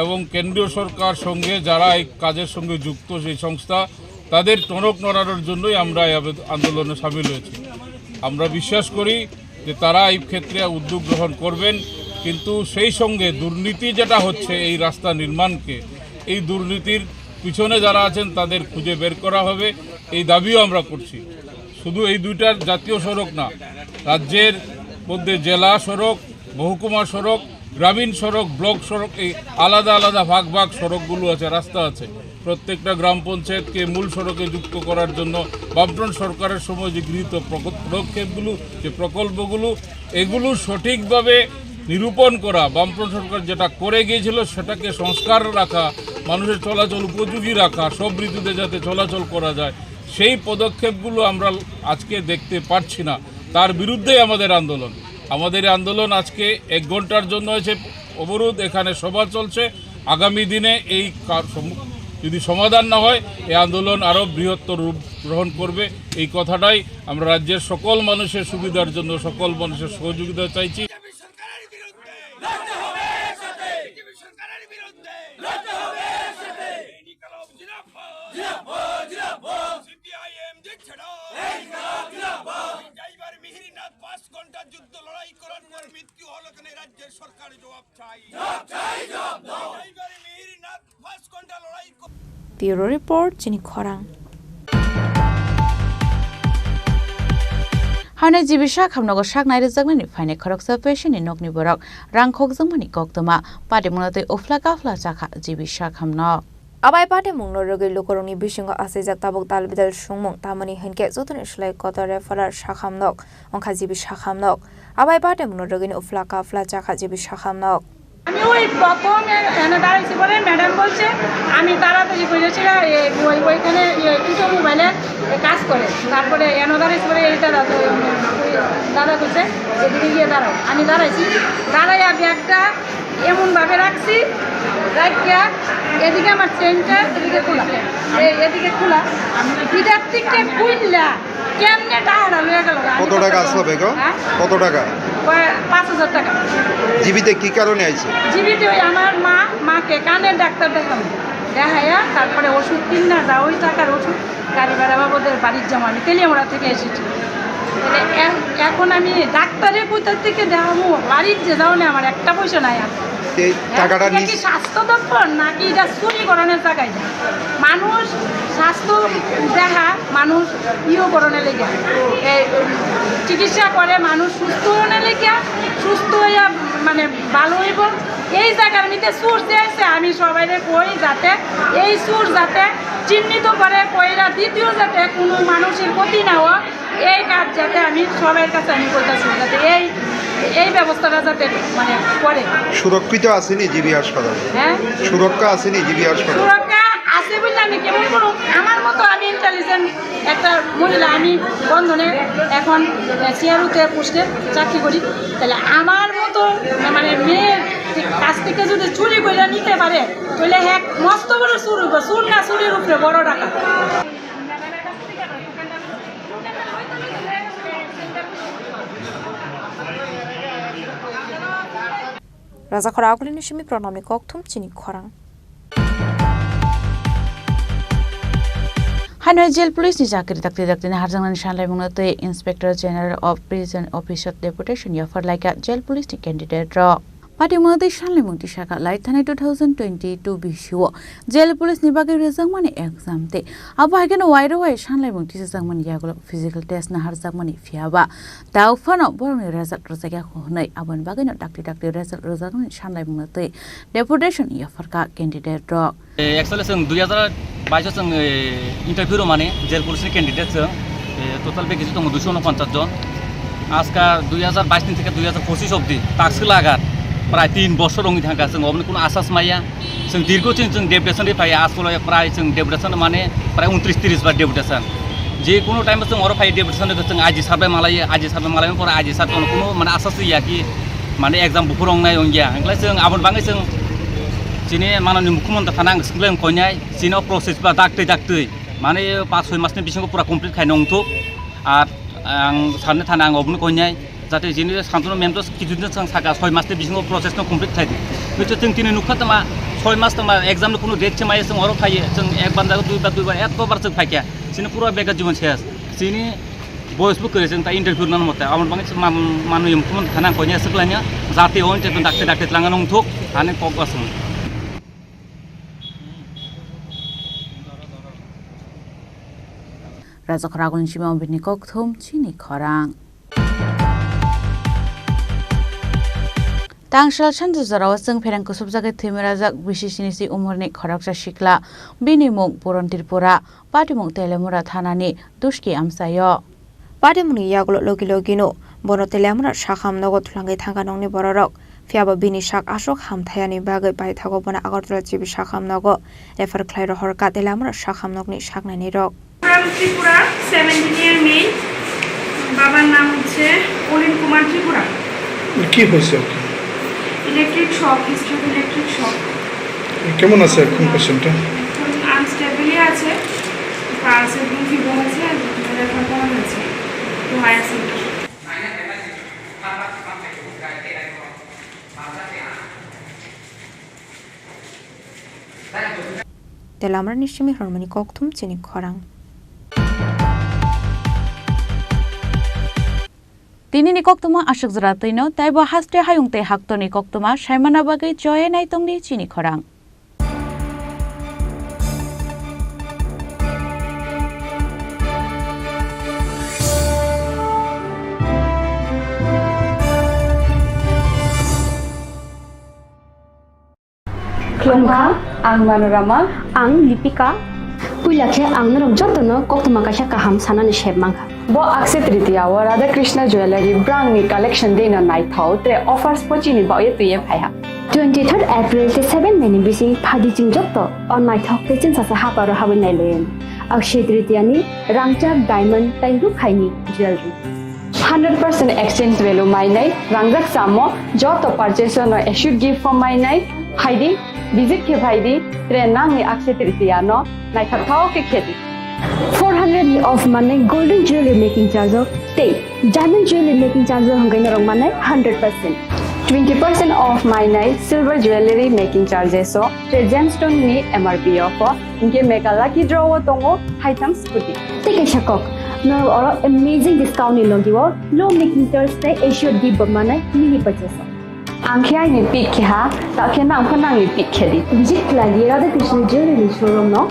এবং কেন্দ্রীয় সরকার সঙ্গে যারা এই কাজের সঙ্গে যুক্ত সেই সংস্থা, তাদের টনক নড়ানোর জন্যই আমরা এই আবেদ-, আন্দোলনে সামিল হয়েছি। আমরা বিশ্বাস করি যে তারা এই ক্ষেত্রে উদ্যোগ গ্রহণ করবেন, কিন্তু সেই সঙ্গে দুর্নীতি যেটা হচ্ছে এই রাস্তা নির্মাণকে, এই দুর্নীতির পিছনে যারা আছেন তাদের খুঁজে বের করা হবে, এই দাবিও আমরা করছি। শুধু এই দুইটার জাতীয় সড়ক না, রাজ্যের মধ্যে জেলা সড়ক, মহকুমা সড়ক, গ্রামীণ সড়ক, ব্লক সড়ক, এই আলাদা আলাদা ভাগ ভাগ সড়কগুলো আছে, রাস্তা আছে। প্রত্যেকটা গ্রাম পঞ্চায়েতকে মূল সড়কে যুক্ত করার জন্য বামফ্রন্ট সরকারের সময় যে গৃহীত প্রক-, পদক্ষেপগুলো, যে প্রকল্পগুলো, এগুলো সঠিকভাবে নিরূপণ করা, বামফ্রন্ট সরকার যেটা করে গিয়েছিল সেটাকে সংস্কার রাখা, মানুষের চলাচল উপযোগী রাখা, সব ঋতুতে যাতে চলাচল করা যায়, সেই পদক্ষেপগুলো আমরা আজকে দেখতে পাচ্ছি না। তার বিরুদ্ধেই আমাদের আন্দোলন। আমাদের এই আন্দোলন আজকে এক ঘন্টার জন্য হয়েছে অবরোধ, এখানে সভা চলছে। আগামী দিনে এই কা-, সম-, যদি সমাধান না হয়, এই আন্দোলন আরও বৃহত্তর রূপ গ্রহণ করবে। এই কথাটাই আমরা রাজ্যের সকল মানুষের সুবিধার জন্য, সকল মানুষের সহযোগিতা চাইছি। লড়তে হবে একসাথে। বিজেপি সরকারের বিরুদ্ধে। লড়তে হবে Bureau Report, chini khorang. Hane G B Sak hamnogo sak nai rwjaknani phainai khoroksa patient ni nokni borok rang khokjakmani koktwma, patimungno tei uphla kaphla chakha G B Sak hamnok. Abai patimungno rwgwi lukurokni bisingo achaijak tabuk dalbidal sungmung, tamoni hinkhe jotoni slai kotor referral Sak hamnok, wngkha G B Sak hamnok. Abai patimungno rwgwini uphla kaphla chakha G B Sak hamnok. আমি ওই প্রথম এ-, এনে দাঁড়াইছি বলে ম্যাডাম বলছে, আমি তাড়াতাড়ি করে সেটা এ, ওই, ওইখানে ইয়ে, কিছু মোবাইলে কাজ করে। তারপরে এনে দাঁড়াইছি বলে এই দাদা তো, ওই দাদা বলছে, "এদিকে গিয়ে দাঁড়াও।" আমি দাঁড়াইছি, দাঁড়াইয়া ব্যাগটা এমনভাবে রাখছি, রাখিয়া এদিকে আমার চেইনটা, এদিকে খোলা, এই, এদিকে খোলা, ভিতর থেকে খুললা। কেমনে টাকাটা লইয়া গেল গা? কত টাকা আসলো বেগো? হ্যাঁ? কত টাকা? কয়, পাঁচ হাজার টাকা। জিবিতে কি কারণে আইছে? জিবিতে ওই আমার মা, মাকে কানের ডাক্তার দেখাবো। দেখাইয়া তারপরে ওষুধ কিনা যা, ওই টাকার ওষুধ গাড়ি ভাড়া বাবদের বাড়ির জমা, আমি তেলিয়ামুড়া থেকে এসেছি। তাহলে এ-, এখন আমি ডাক্তারে কোথা থেকে দেখাবো? বাড়ির যে যাও না, আমার একটা পয়সা নাই আর। এই টাকাটা এটা নিস- কি স্বাস্থ্য দপ্তর নাকি এটা চুরি করানোর জায়গায়? মানুষ স্বাস্থ্য দেখা, মানুষ ইয়ে করানোর লেগে, এই চিকিৎসা করে মানুষ সুস্থ হওয়ার লেগে, সুস্থ হইয়া মানে ভালো হইব। এই জায়গার মধ্যে চুর যে আছে, আমি সবাইরে কই যাতে এই চুর যাতে চিহ্নিত করে, কইরা দ্বিতীয় যাতে কোনো মানুষের ক্ষতি না হয়, এই কাজ যাতে আমি সবার কাছে আমি করতেছি, যাতে এই, এই ব্যবস্থাটা যাতে মানে করে। সুরক্ষিত আছেনি জিবি হাসপাতাল? হ্যাঁ? সুরক্ষা আছেনি জিবি হাসপাতাল? সুরক্ষা আছে বললে আমি কেমন করব? আমার মতো আমি ইন্টেলিজেন্ট একটা মহিলা, আমি বন্ধনে এখন সিআরওতে পোস্টে চাকরি করি, তাহলে আমার মতো মানে মেয়ের কাছ থেকে যদি চুরি করে নিতে পারে, তাহলে এক মস্ত বড় চুর হইব। চুর না চুরির উপরে বড় ডাকাত। Rajakhor Agulini simi pranamni kokthum chini khorang. Hanoi jail police ni chakri dakti dakti ni harjangnani sanlaimungno tei Inspector General of Prison Office o deputation yaphar laikha jail police ni candidate rok. Patimungno tei sanlaimung tisaka lai thanai two thousand twenty-two bisio jail police ni bagwi rwjakmani exam tei abo hai kheno wairwai sanlaimung tisajakmani yagulo physical test naharjakmani phiyaba tao phano borokni result rwjakya hwnwi aboni bagwino dakti dakti result rwjakmani sanlaimungno tei deputation yapharkha candidate rok. Eh, actually, chwng dui hazar bais o chwng, eh, interview rwmani jail police ni candidate chwng, eh, total vacancy tongo duiso unoponchas jon. Aska dui hazar bais ni theke dui hazar pochis obdi takswk lagar prai tin bosor wngwi thangkha, chwng oboni kuno asas maya. Chwng dirgo chwng, chwng deputation ri phai, aswk prai chwng deputation mane prai untris tris bar deputation. Je kuno time o chwng oro phai deputation ri chwng I G sir bai malai, I G sir bai malai pore I G sir tono kuno mane asas ya ki mane exam buphur wngnai wngya. Hwnkhai chwng aboni bagwi chwng chini manani mukhyamantri thana ang swkang koinai. Chini o process ba daktwi daktwi, mane, paanch soi mas ni bisingo pura complete khaina wngthok. Ar ang sanni thani ang obono koinai, jate chini Santanu ma'am to kichu din swng saka, soi mas ni bisingo process no complete khai di. Hwnkhe chwng tini nukha tongma, soi mas tongma exam no kuno date se maya, chwng oro phaiye, chwng ek bar jaga, dui bar, dui bar, eto bar chwng phaikha. Chini pura beka jibon ses. Chini boyes bo kwrwi, chwng ta interview nang mote, aboni bagwi chwng man-, manwi mukhumu thana ang koinai swk lainai, jate o interview dakti dakti twlangno wngthok, ani kok aswng. Rajakhor Agulini simi bini kokthum chini khorang. Tangsal sanjajorao chwng pherang kusubjagwi thwimwi rajak bisi sini si umorni khoroksa sikla, bini mung Puron Tripura, patimung Telemura thanani Duski amchaio. Patimungni yagulo logi logino bono Telemura sakham nogo thwlangwi thangkha nokni bororok. Phiyaba bini sak aswk hamthayani bagwi paithago bono Agartala G B sakham nogo refer khlai rohorkha Telemura sakham nokni saknainirok. From Tripura, seventeen year male. বাবার নাম হচ্ছে অনিল কুমার ত্রিপুরা। কি হয়েছে okay? Electric shock, history of electric shock. কেমন আছে এখন পেশেন্টটা? এখন আনস্টেবলই আছে, পালস এবং ফিভার আছে, আর রেফার করা হয়েছে to higher centre. Telamrani simi hwnmani kokthum chini khorang. Tinini koktwma aswk jora twino, taibo haste hayung tei haktorni koktwma saimana bagwi choye naitongdi chini khorang. Ang Manorama. Ang Lipika. Puila khe ang norok jotono koktwma kaisa kaham sanani sep mankha. Bo Akshaya Tritiya o Radha Krishna Jewellery brangni collection dino naithok tre offers pochini baoye twiye phaiha. Twenty third April tei seven May ni bising phaidi chwng joto o naithok tei chwngsacha haparo habwi nailaiyani. Akshaya Tritiya ni rangchak diamond tei rukhaini jewellery. Hundred percent exchange value mainai, rangjak chamo, joto purchase no assured gift form mainai, phaidi, visit khe phaidi, tre nangni Akshaya Tritiya no naithok thok khe khedi. Four hundred ni off manai golden jewelry making charge o tei diamond jewelry making charge o hwnkhe norok manai hundred percent. Twenty percent off mainai silver jewelry making charges o tre gemstone ni M R P o pho. Hinkhe mega lucky draw o tongo haitham scooty. Tei kaisa kok, norok oro amazing discount ni logi o low making charge tei assured gift bo manai mini purchase o. Ang khe aini pick khe ha, ta khe nang pho nangni pick khe di. Visit khlai di Radha Krishna Jewelry showroom no.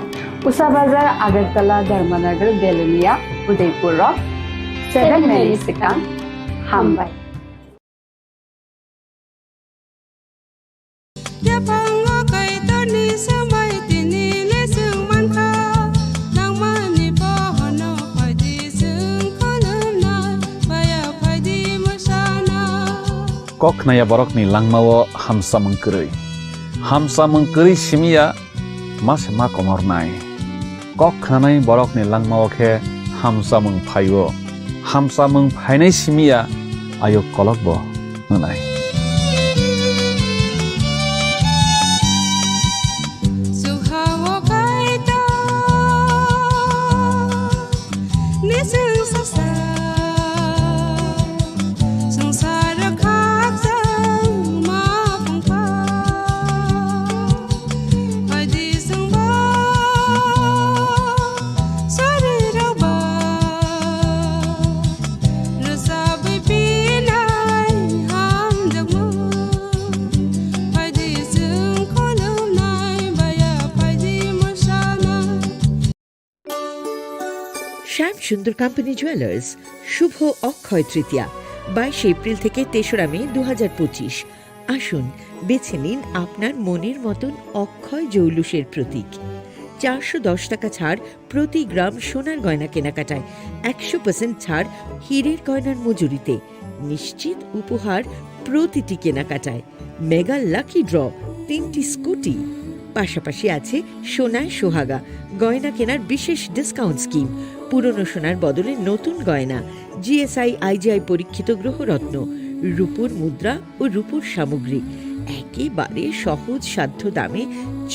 Usa Bazar, Agartala, Dharmanagar, Belonia, Udaipur o seven May ni swkang. Hambai. Yaphango Kaitorni swmai tini le chwng mankha, nangmani bohono phaidi chwng khulumnai, baya phaidi mwsana. Kok khnaya borokni langmao hamsamung kwrwi. Hamsamung kwrwi simiya ma se ma komornai. Kok khnanai borokni langmao khe hamsamung phaio. Hamsamung phainai simiya ayuk kolokbo wngnai. Sukhao Kaitor ni chwng sasa. Swngcharo khakchangma phungkha, phaidi chwngbo sorirokba rwchabwi pinai hamjakmung, phaidi chwng khulumnai baya phaidi mwsanai. শ্যাম সুন্দর company jewellers, শুভ অক্ষয় তৃতীয়া, বাইশে এপ্রিল থেকে তেসরা মে দু হাজার পঁচিশ। আসুন, বেছে নিন আপনার মনের মতন অক্ষয় জৌলুসের প্রতীক। চারশো দশ টাকা ছাড় প্রতি গ্রাম সোনার গয়না কেনাকাটায়, একশো পার্সেন্ট ছাড় হীরের গয়নার মজুরিতে। নিশ্চিত উপহার প্রতিটি কেনাকাটায়। মেগা লাকি ড্র, তিনটি স্কুটি। পাশাপাশি আছে সোনায় সোহাগা, গয়না কেনার বিশেষ ডিসকাউন্ট স্কিম, পুরনো সোনার বদলে নতুন গয়না, জিএসআই আইজিআই পরীক্ষিত গ্রহরত্ন, রূপোর মুদ্রা ও রূপোর সামগ্রী। একেবারে সহজ সাধ্য দামে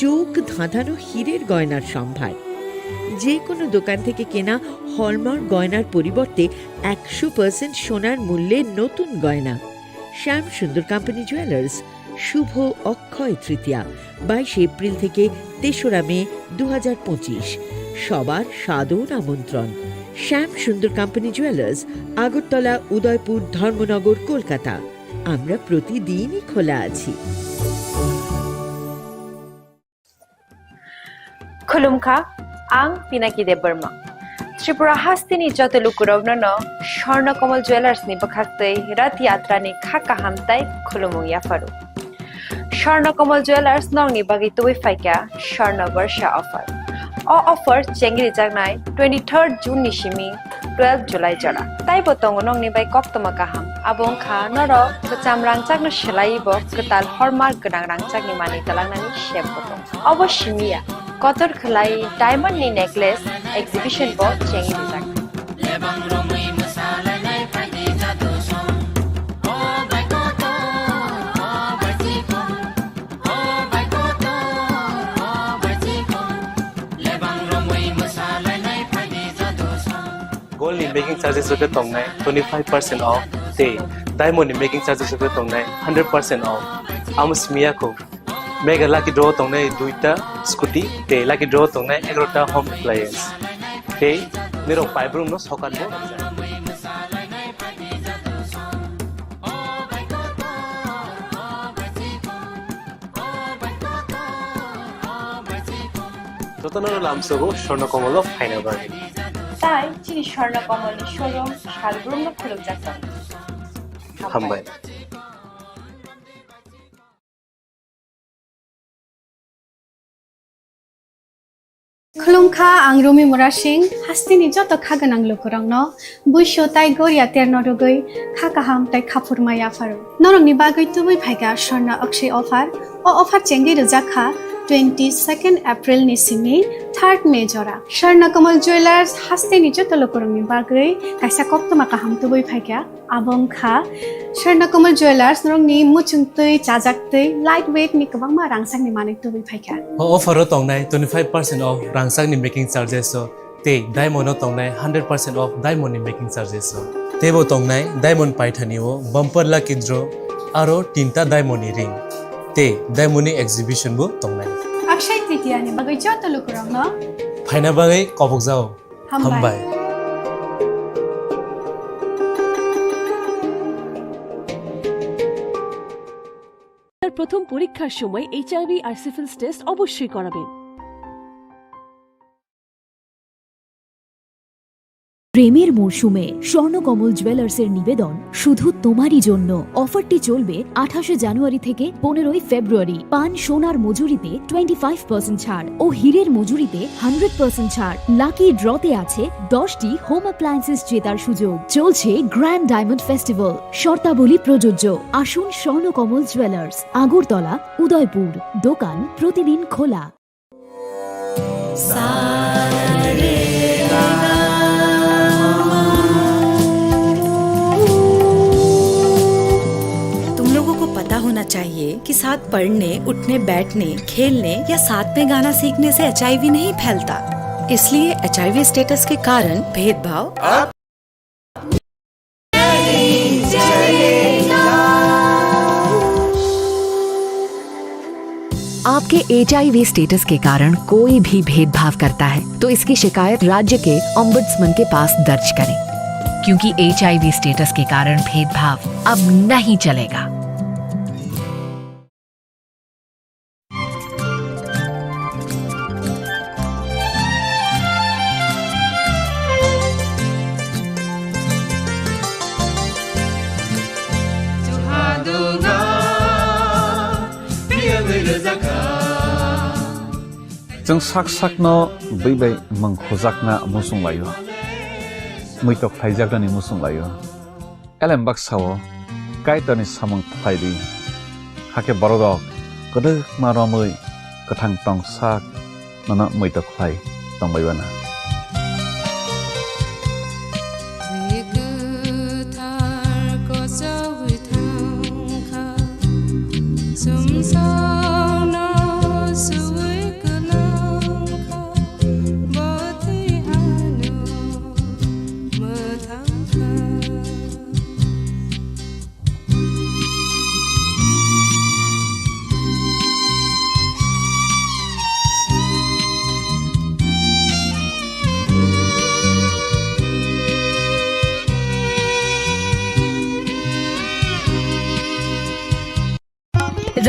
চোখ ধাঁধানো হীরের গয়নার সম্ভার। যে কোনো দোকান থেকে কেনা হলমার্ক গয়নার পরিবর্তে একশো পার্সেন্ট সোনার মূল্যে নতুন গয়না। শ্যাম সুন্দর কোম্পানি জুয়েলার্স, শুভ অক্ষয় তৃতীয়া, বাইশে এপ্রিল থেকে তেসরা মে দু হাজার পঁচিশ। সবার সাদর আমন্ত্রণ। শ্যাম সুন্দর কোম্পানি জুয়েলার্স, আগরতলা, উদয়পুর, ধর্মনগর, কলকাতা। আমরা প্রতিদিনই খোলা আছি। Khulumkha, ang Pinaki Debbarma. Tripura hasteni joto lukurokno no Swarna Kamal Jewellers ni bwkhaktwi Rath Yatra ni kha kaham tai khulumung yapharu. Swarna Kamal Jewellers nokni bagwi tubui phaikha Swarna Barsha offer. O offer chengri jaknai twenty-third June ni simi twelve July jora. Taibo tongo nokni bai koktwma kaham. Abo wngkha norok kwcham rangchakno swlaiwi bo kwtal hallmark gwnang rangchakni manwi twlangnani sep bo tongo. Obo simi ya, kotor khwlai diamond ni necklace exhibition bo chengwi rijak. Gold ni making charges rok khe tongnai twenty five percent off tei diamond ni making charges rok khe tongnai hundred percent off. Amo simi ya kho. Mega lucky draw tongnai duita scooty tei lucky draw tongnai egarota home appliance. Tei nirok paibrung no sokat bo. Jotono lamsogo Swarna Kamal o phaina bagwi. Tai chini Swarna Kamal ni showroom salbrumno khulukjak tongo. Hambai. Khulumkha, ang Rumi Murasing, hasteni joto kha gwnang lukurokno buisu tai goria terno rwgwi kha kaham tai khaphurma yapharo. Norokni bagwi tubui phaikha Swarna Akshay offer. O offer chengwi rwjak kha twenty-second April ni simi third May jora. Swarna Kamal Jewellers hasteni joto lukurokni bagwi kaisa koktwma kaham tubui phaikha. Abo wngkha Swarna Kamal Jewellers, norokni muchungtwi, chajaktwi, light weight ni kwbangma rangchakni manwi tubui phaikha. O offer o tongnai twenty-five percent off rangchakni making charges o tei diamond o tongnai hundred percent off diamond ni making charges o. Teibo tongnai diamond paithani o bumper lucky draw aro tinta diamond ni ring tei diamond ni exhibition bo tongnai. Akshay Tritiya ni bagwi joto lukurokno phaina bagwi kobokjao. Hambai. Hambai. আপনার প্রথম পরীক্ষার সময় এইচআইভি আর syphilis test অবশ্যই করাবেন। প্রেমের মরশুমে স্বর্ণকমল জুয়েলার্সের নিবেদন শুধু তোমারই জন্য। অফারটি চলবে আঠাশে জানুয়ারি থেকে পনেরোই ফেব্রুয়ারি। পান সোনার মজুরিতে টোয়েন্টি ফাইভ পার্সেন্ট ছাড় ও হীরের মজুরিতে হান্ড্রেড পার্সেন্ট ছাড়। লাকি ড্রতে আছে দশটি হোম অ্যাপ্লায়েন্সেস জেতার সুযোগ। চলছে গ্র্যান্ড ডায়মন্ড ফেস্টিভ্যাল, শর্তাবলী প্রযোজ্য। আসুন স্বর্ণকমল জুয়েলার্স, আগরতলা, উদয়পুর। দোকান প্রতিদিন খোলা। तुम लोगों को पता होना चाहिए कि साथ पढ़ने, उठने, बैठने, खेलने या साथ में गाना सीखने से एचआईवी नहीं फैलता। इसलिए एचआईवी स्टेटस के कारण भेदभाव अब आपके एचआईवी स्टेटस के कारण कोई भी भेदभाव करता है, तो इसकी शिकायत राज्य के ओम्बड्समैन के पास दर्ज करें, क्योंकि एचआईवी स्टेटस के कारण भेदभाव अब नहीं चलेगा। Chwng sak sakno bwi bai mwng khujakna muchung laio, muitok khlaijaknani muchung laio. Elem baksa-o Kaitorni samung khlai di, hakhe bororok kwdwkma romwi kwthang tong sak nono muitok khlai tongbai uanw.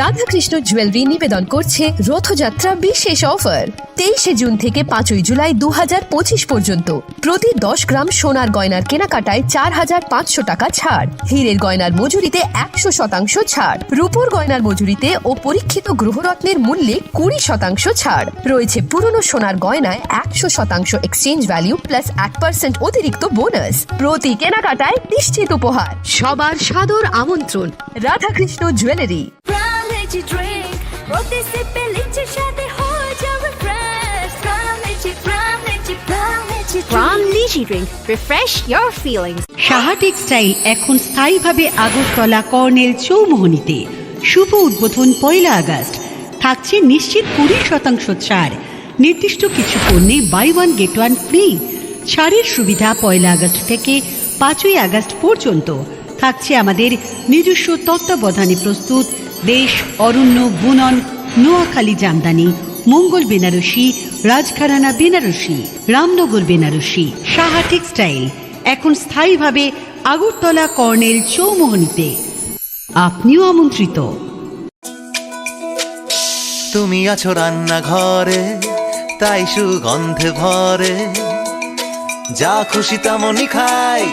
Radhakrishna jewellery নিবেদন করছে রথযাত্রা বিশেষ অফার। তেইশে জুন থেকে পাঁচই জুলাই দু হাজার পঁচিশ পর্যন্ত প্রতি দশ গ্রাম সোনার গয়নার কেনাকাটায় চার হাজার পাঁচশো টাকা ছাড়, হীরের গয়নার মজুরিতে একশো শতাংশ ছাড়, রূপোর গয়নার মজুরিতে ও পরীক্ষিত গ্রহরত্নের মূল্যে কুড়ি শতাংশ ছাড়। রয়েছে পুরনো সোনার গয়নায় একশো শতাংশ এক্সচেঞ্জ ভ্যালু প্লাস এক পার্সেন্ট অতিরিক্ত বোনাস। প্রতি কেনাকাটায় নিশ্চিত উপহার। সবার সাদর আমন্ত্রণ Radhakrishna jewellery. Prime Energy Drink, প্রতি সিপে লিচুর স্বাদে হয়ে যাবে fresh. Prime Energy, Prime Energy, Prime Energy Drink। Prime Energy Drink, refresh your feelings। Saha textile এখন স্থায়ীভাবে আগরতলা কর্নেল চৌমুহনীতে। শুভ উদ্বোধন পয়লা আগস্ট। থাকছে নিশ্চিত কুড়ি শতাংশ ছাড়। নির্দিষ্ট কিছু পণ্যে buy one get one free. ছাড়ের সুবিধা পয়লা আগস্ট থেকে পাঁচই আগস্ট পর্যন্ত। থাকছে আমাদের নিজস্ব তত্ত্বাবধানে প্রস্তুত দেশ, অরণ্য, বুনন, নোয়াখালী জামদানি, মঙ্গল বেনারসি, রাজঘরানা বেনারসি, রামনগর বেনারসি। সাহা টেক্সটাইল এখন স্থায়ীভাবে আগরতলা কর্নেল চৌমুহনীতে। আপনিও আমন্ত্রিত। তুমি আছো রান্নাঘরে, তাই সুগন্ধে ভরে। যা খুশি তেমনই খাই,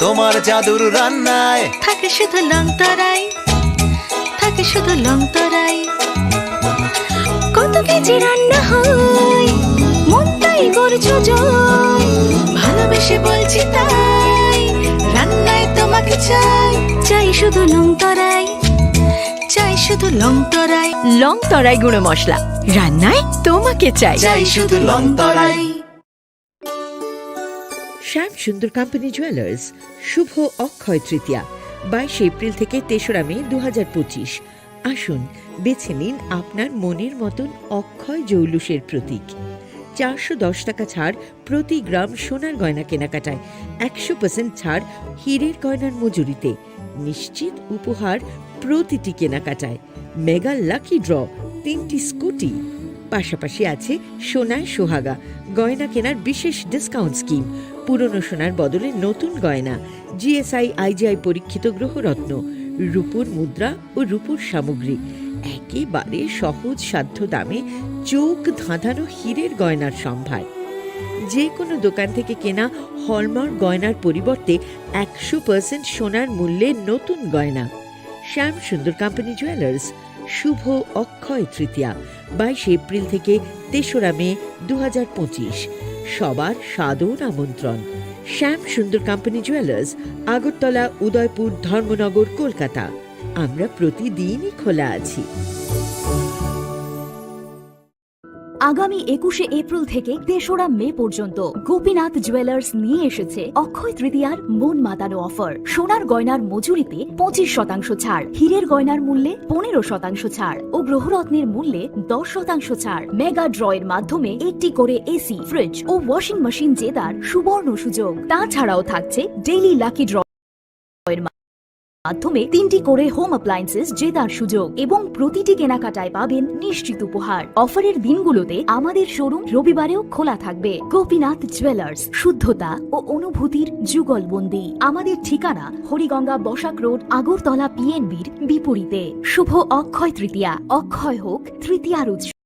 তোমার জাদুর রান্নায়। থাকে শুধু লংতরাই, থাকে শুধু লংতরাই। কত কেজি রান্না হয়, করছো জয়, ভালোবেসে বলছি তাই, রান্নায় তোমাকে চাই, চাই শুধু লং তরাই, চাই শুধু লং তরাই। লং তরাই গুঁড়ো মশলা, রান্নায় তোমাকে চাই। চাই শুধু লং তরাই। শ্যাম সুন্দর কোম্পানি জুয়েলার্স, শুভ অক্ষয় তৃতীয়া, বাইশে এপ্রিল থেকে তেসরা মে দু হাজার পঁচিশ। আসুন, বেছে নিন আপনার মনের মতন অক্ষয় জৌলুসের প্রতীক। চারশো দশ টাকা ছাড় প্রতি গ্রাম সোনার গয়না কেনাকাটায়, একশো পার্সেন্ট ছাড় হীরের গয়নার মজুরিতে, নিশ্চিত উপহার প্রতিটি কেনাকাটায়, মেগা লাকি ড্র, তিনটি স্কুটি। পাশাপাশি আছে সোনায় সোহাগা, গয়না কেনার বিশেষ ডিসকাউন্ট স্কিম, পুরনো সোনার বদলে নতুন গয়না, জিএসআই আইজিআই পরীক্ষিত গ্রহরত্ন, রূপোর মুদ্রা ও রূপোর সামগ্রী, একেবারে সহজ সাধ্য দামে চোখ ধাঁধানো হীরের গয়নার সম্ভার। যে কোনো দোকান থেকে কেনা হলমার্ক গয়নার পরিবর্তে একশো পার্সেন্ট সোনার মূল্যে নতুন গয়না। শ্যাম সুন্দর কোম্পানি জুয়েলার্স, শুভ অক্ষয় তৃতীয়া, বাইশে এপ্রিল থেকে তেসরা মে দু হাজার পঁচিশ। সবার সাদর আমন্ত্রণ। শ্যাম সুন্দর কোম্পানি জুয়েলার্স, আগরতলা, উদয়পুর, ধর্মনগর, কলকাতা। আমরা প্রতিদিনই খোলা আছি। আগামী একুশে এপ্রিল থেকে তেসরা মে পর্যন্ত গোপীনাথ জুয়েলার্স নিয়ে এসেছে অক্ষয় তৃতীয়ার মন মাতানো অফার। সোনার গয়নার মজুরিতে পঁচিশ শতাংশ ছাড়, হীরের গয়নার মূল্যে পনেরো শতাংশ ছাড় ও গ্রহরত্নের মূল্যে দশ শতাংশ ছাড়। মেগা ড্রয়ের মাধ্যমে একটি করে এসি, ফ্রিজ ও ওয়াশিং মেশিন জেতার সুবর্ণ সুযোগ। তাছাড়াও থাকছে ডেইলি লাকি ড্র মাধ্যমে তিনটি করে হোম অ্যাপ্লায়েন্সেস জেতার সুযোগ এবং প্রতিটি কেনাকাটায় পাবেন নিশ্চিত উপহার। অফারের দিনগুলোতে আমাদের শোরুম রবিবারেও খোলা থাকবে। গোপীনাথ জুয়েলার্স, শুদ্ধতা ও অনুভূতির যুগলবন্দি। আমাদের ঠিকানা হরিগঙ্গা বসাক রোড, আগরতলা পিএনবির বিপরীতে। শুভ অক্ষয় তৃতীয়া, অক্ষয় হোক তৃতীয়ার উৎসব।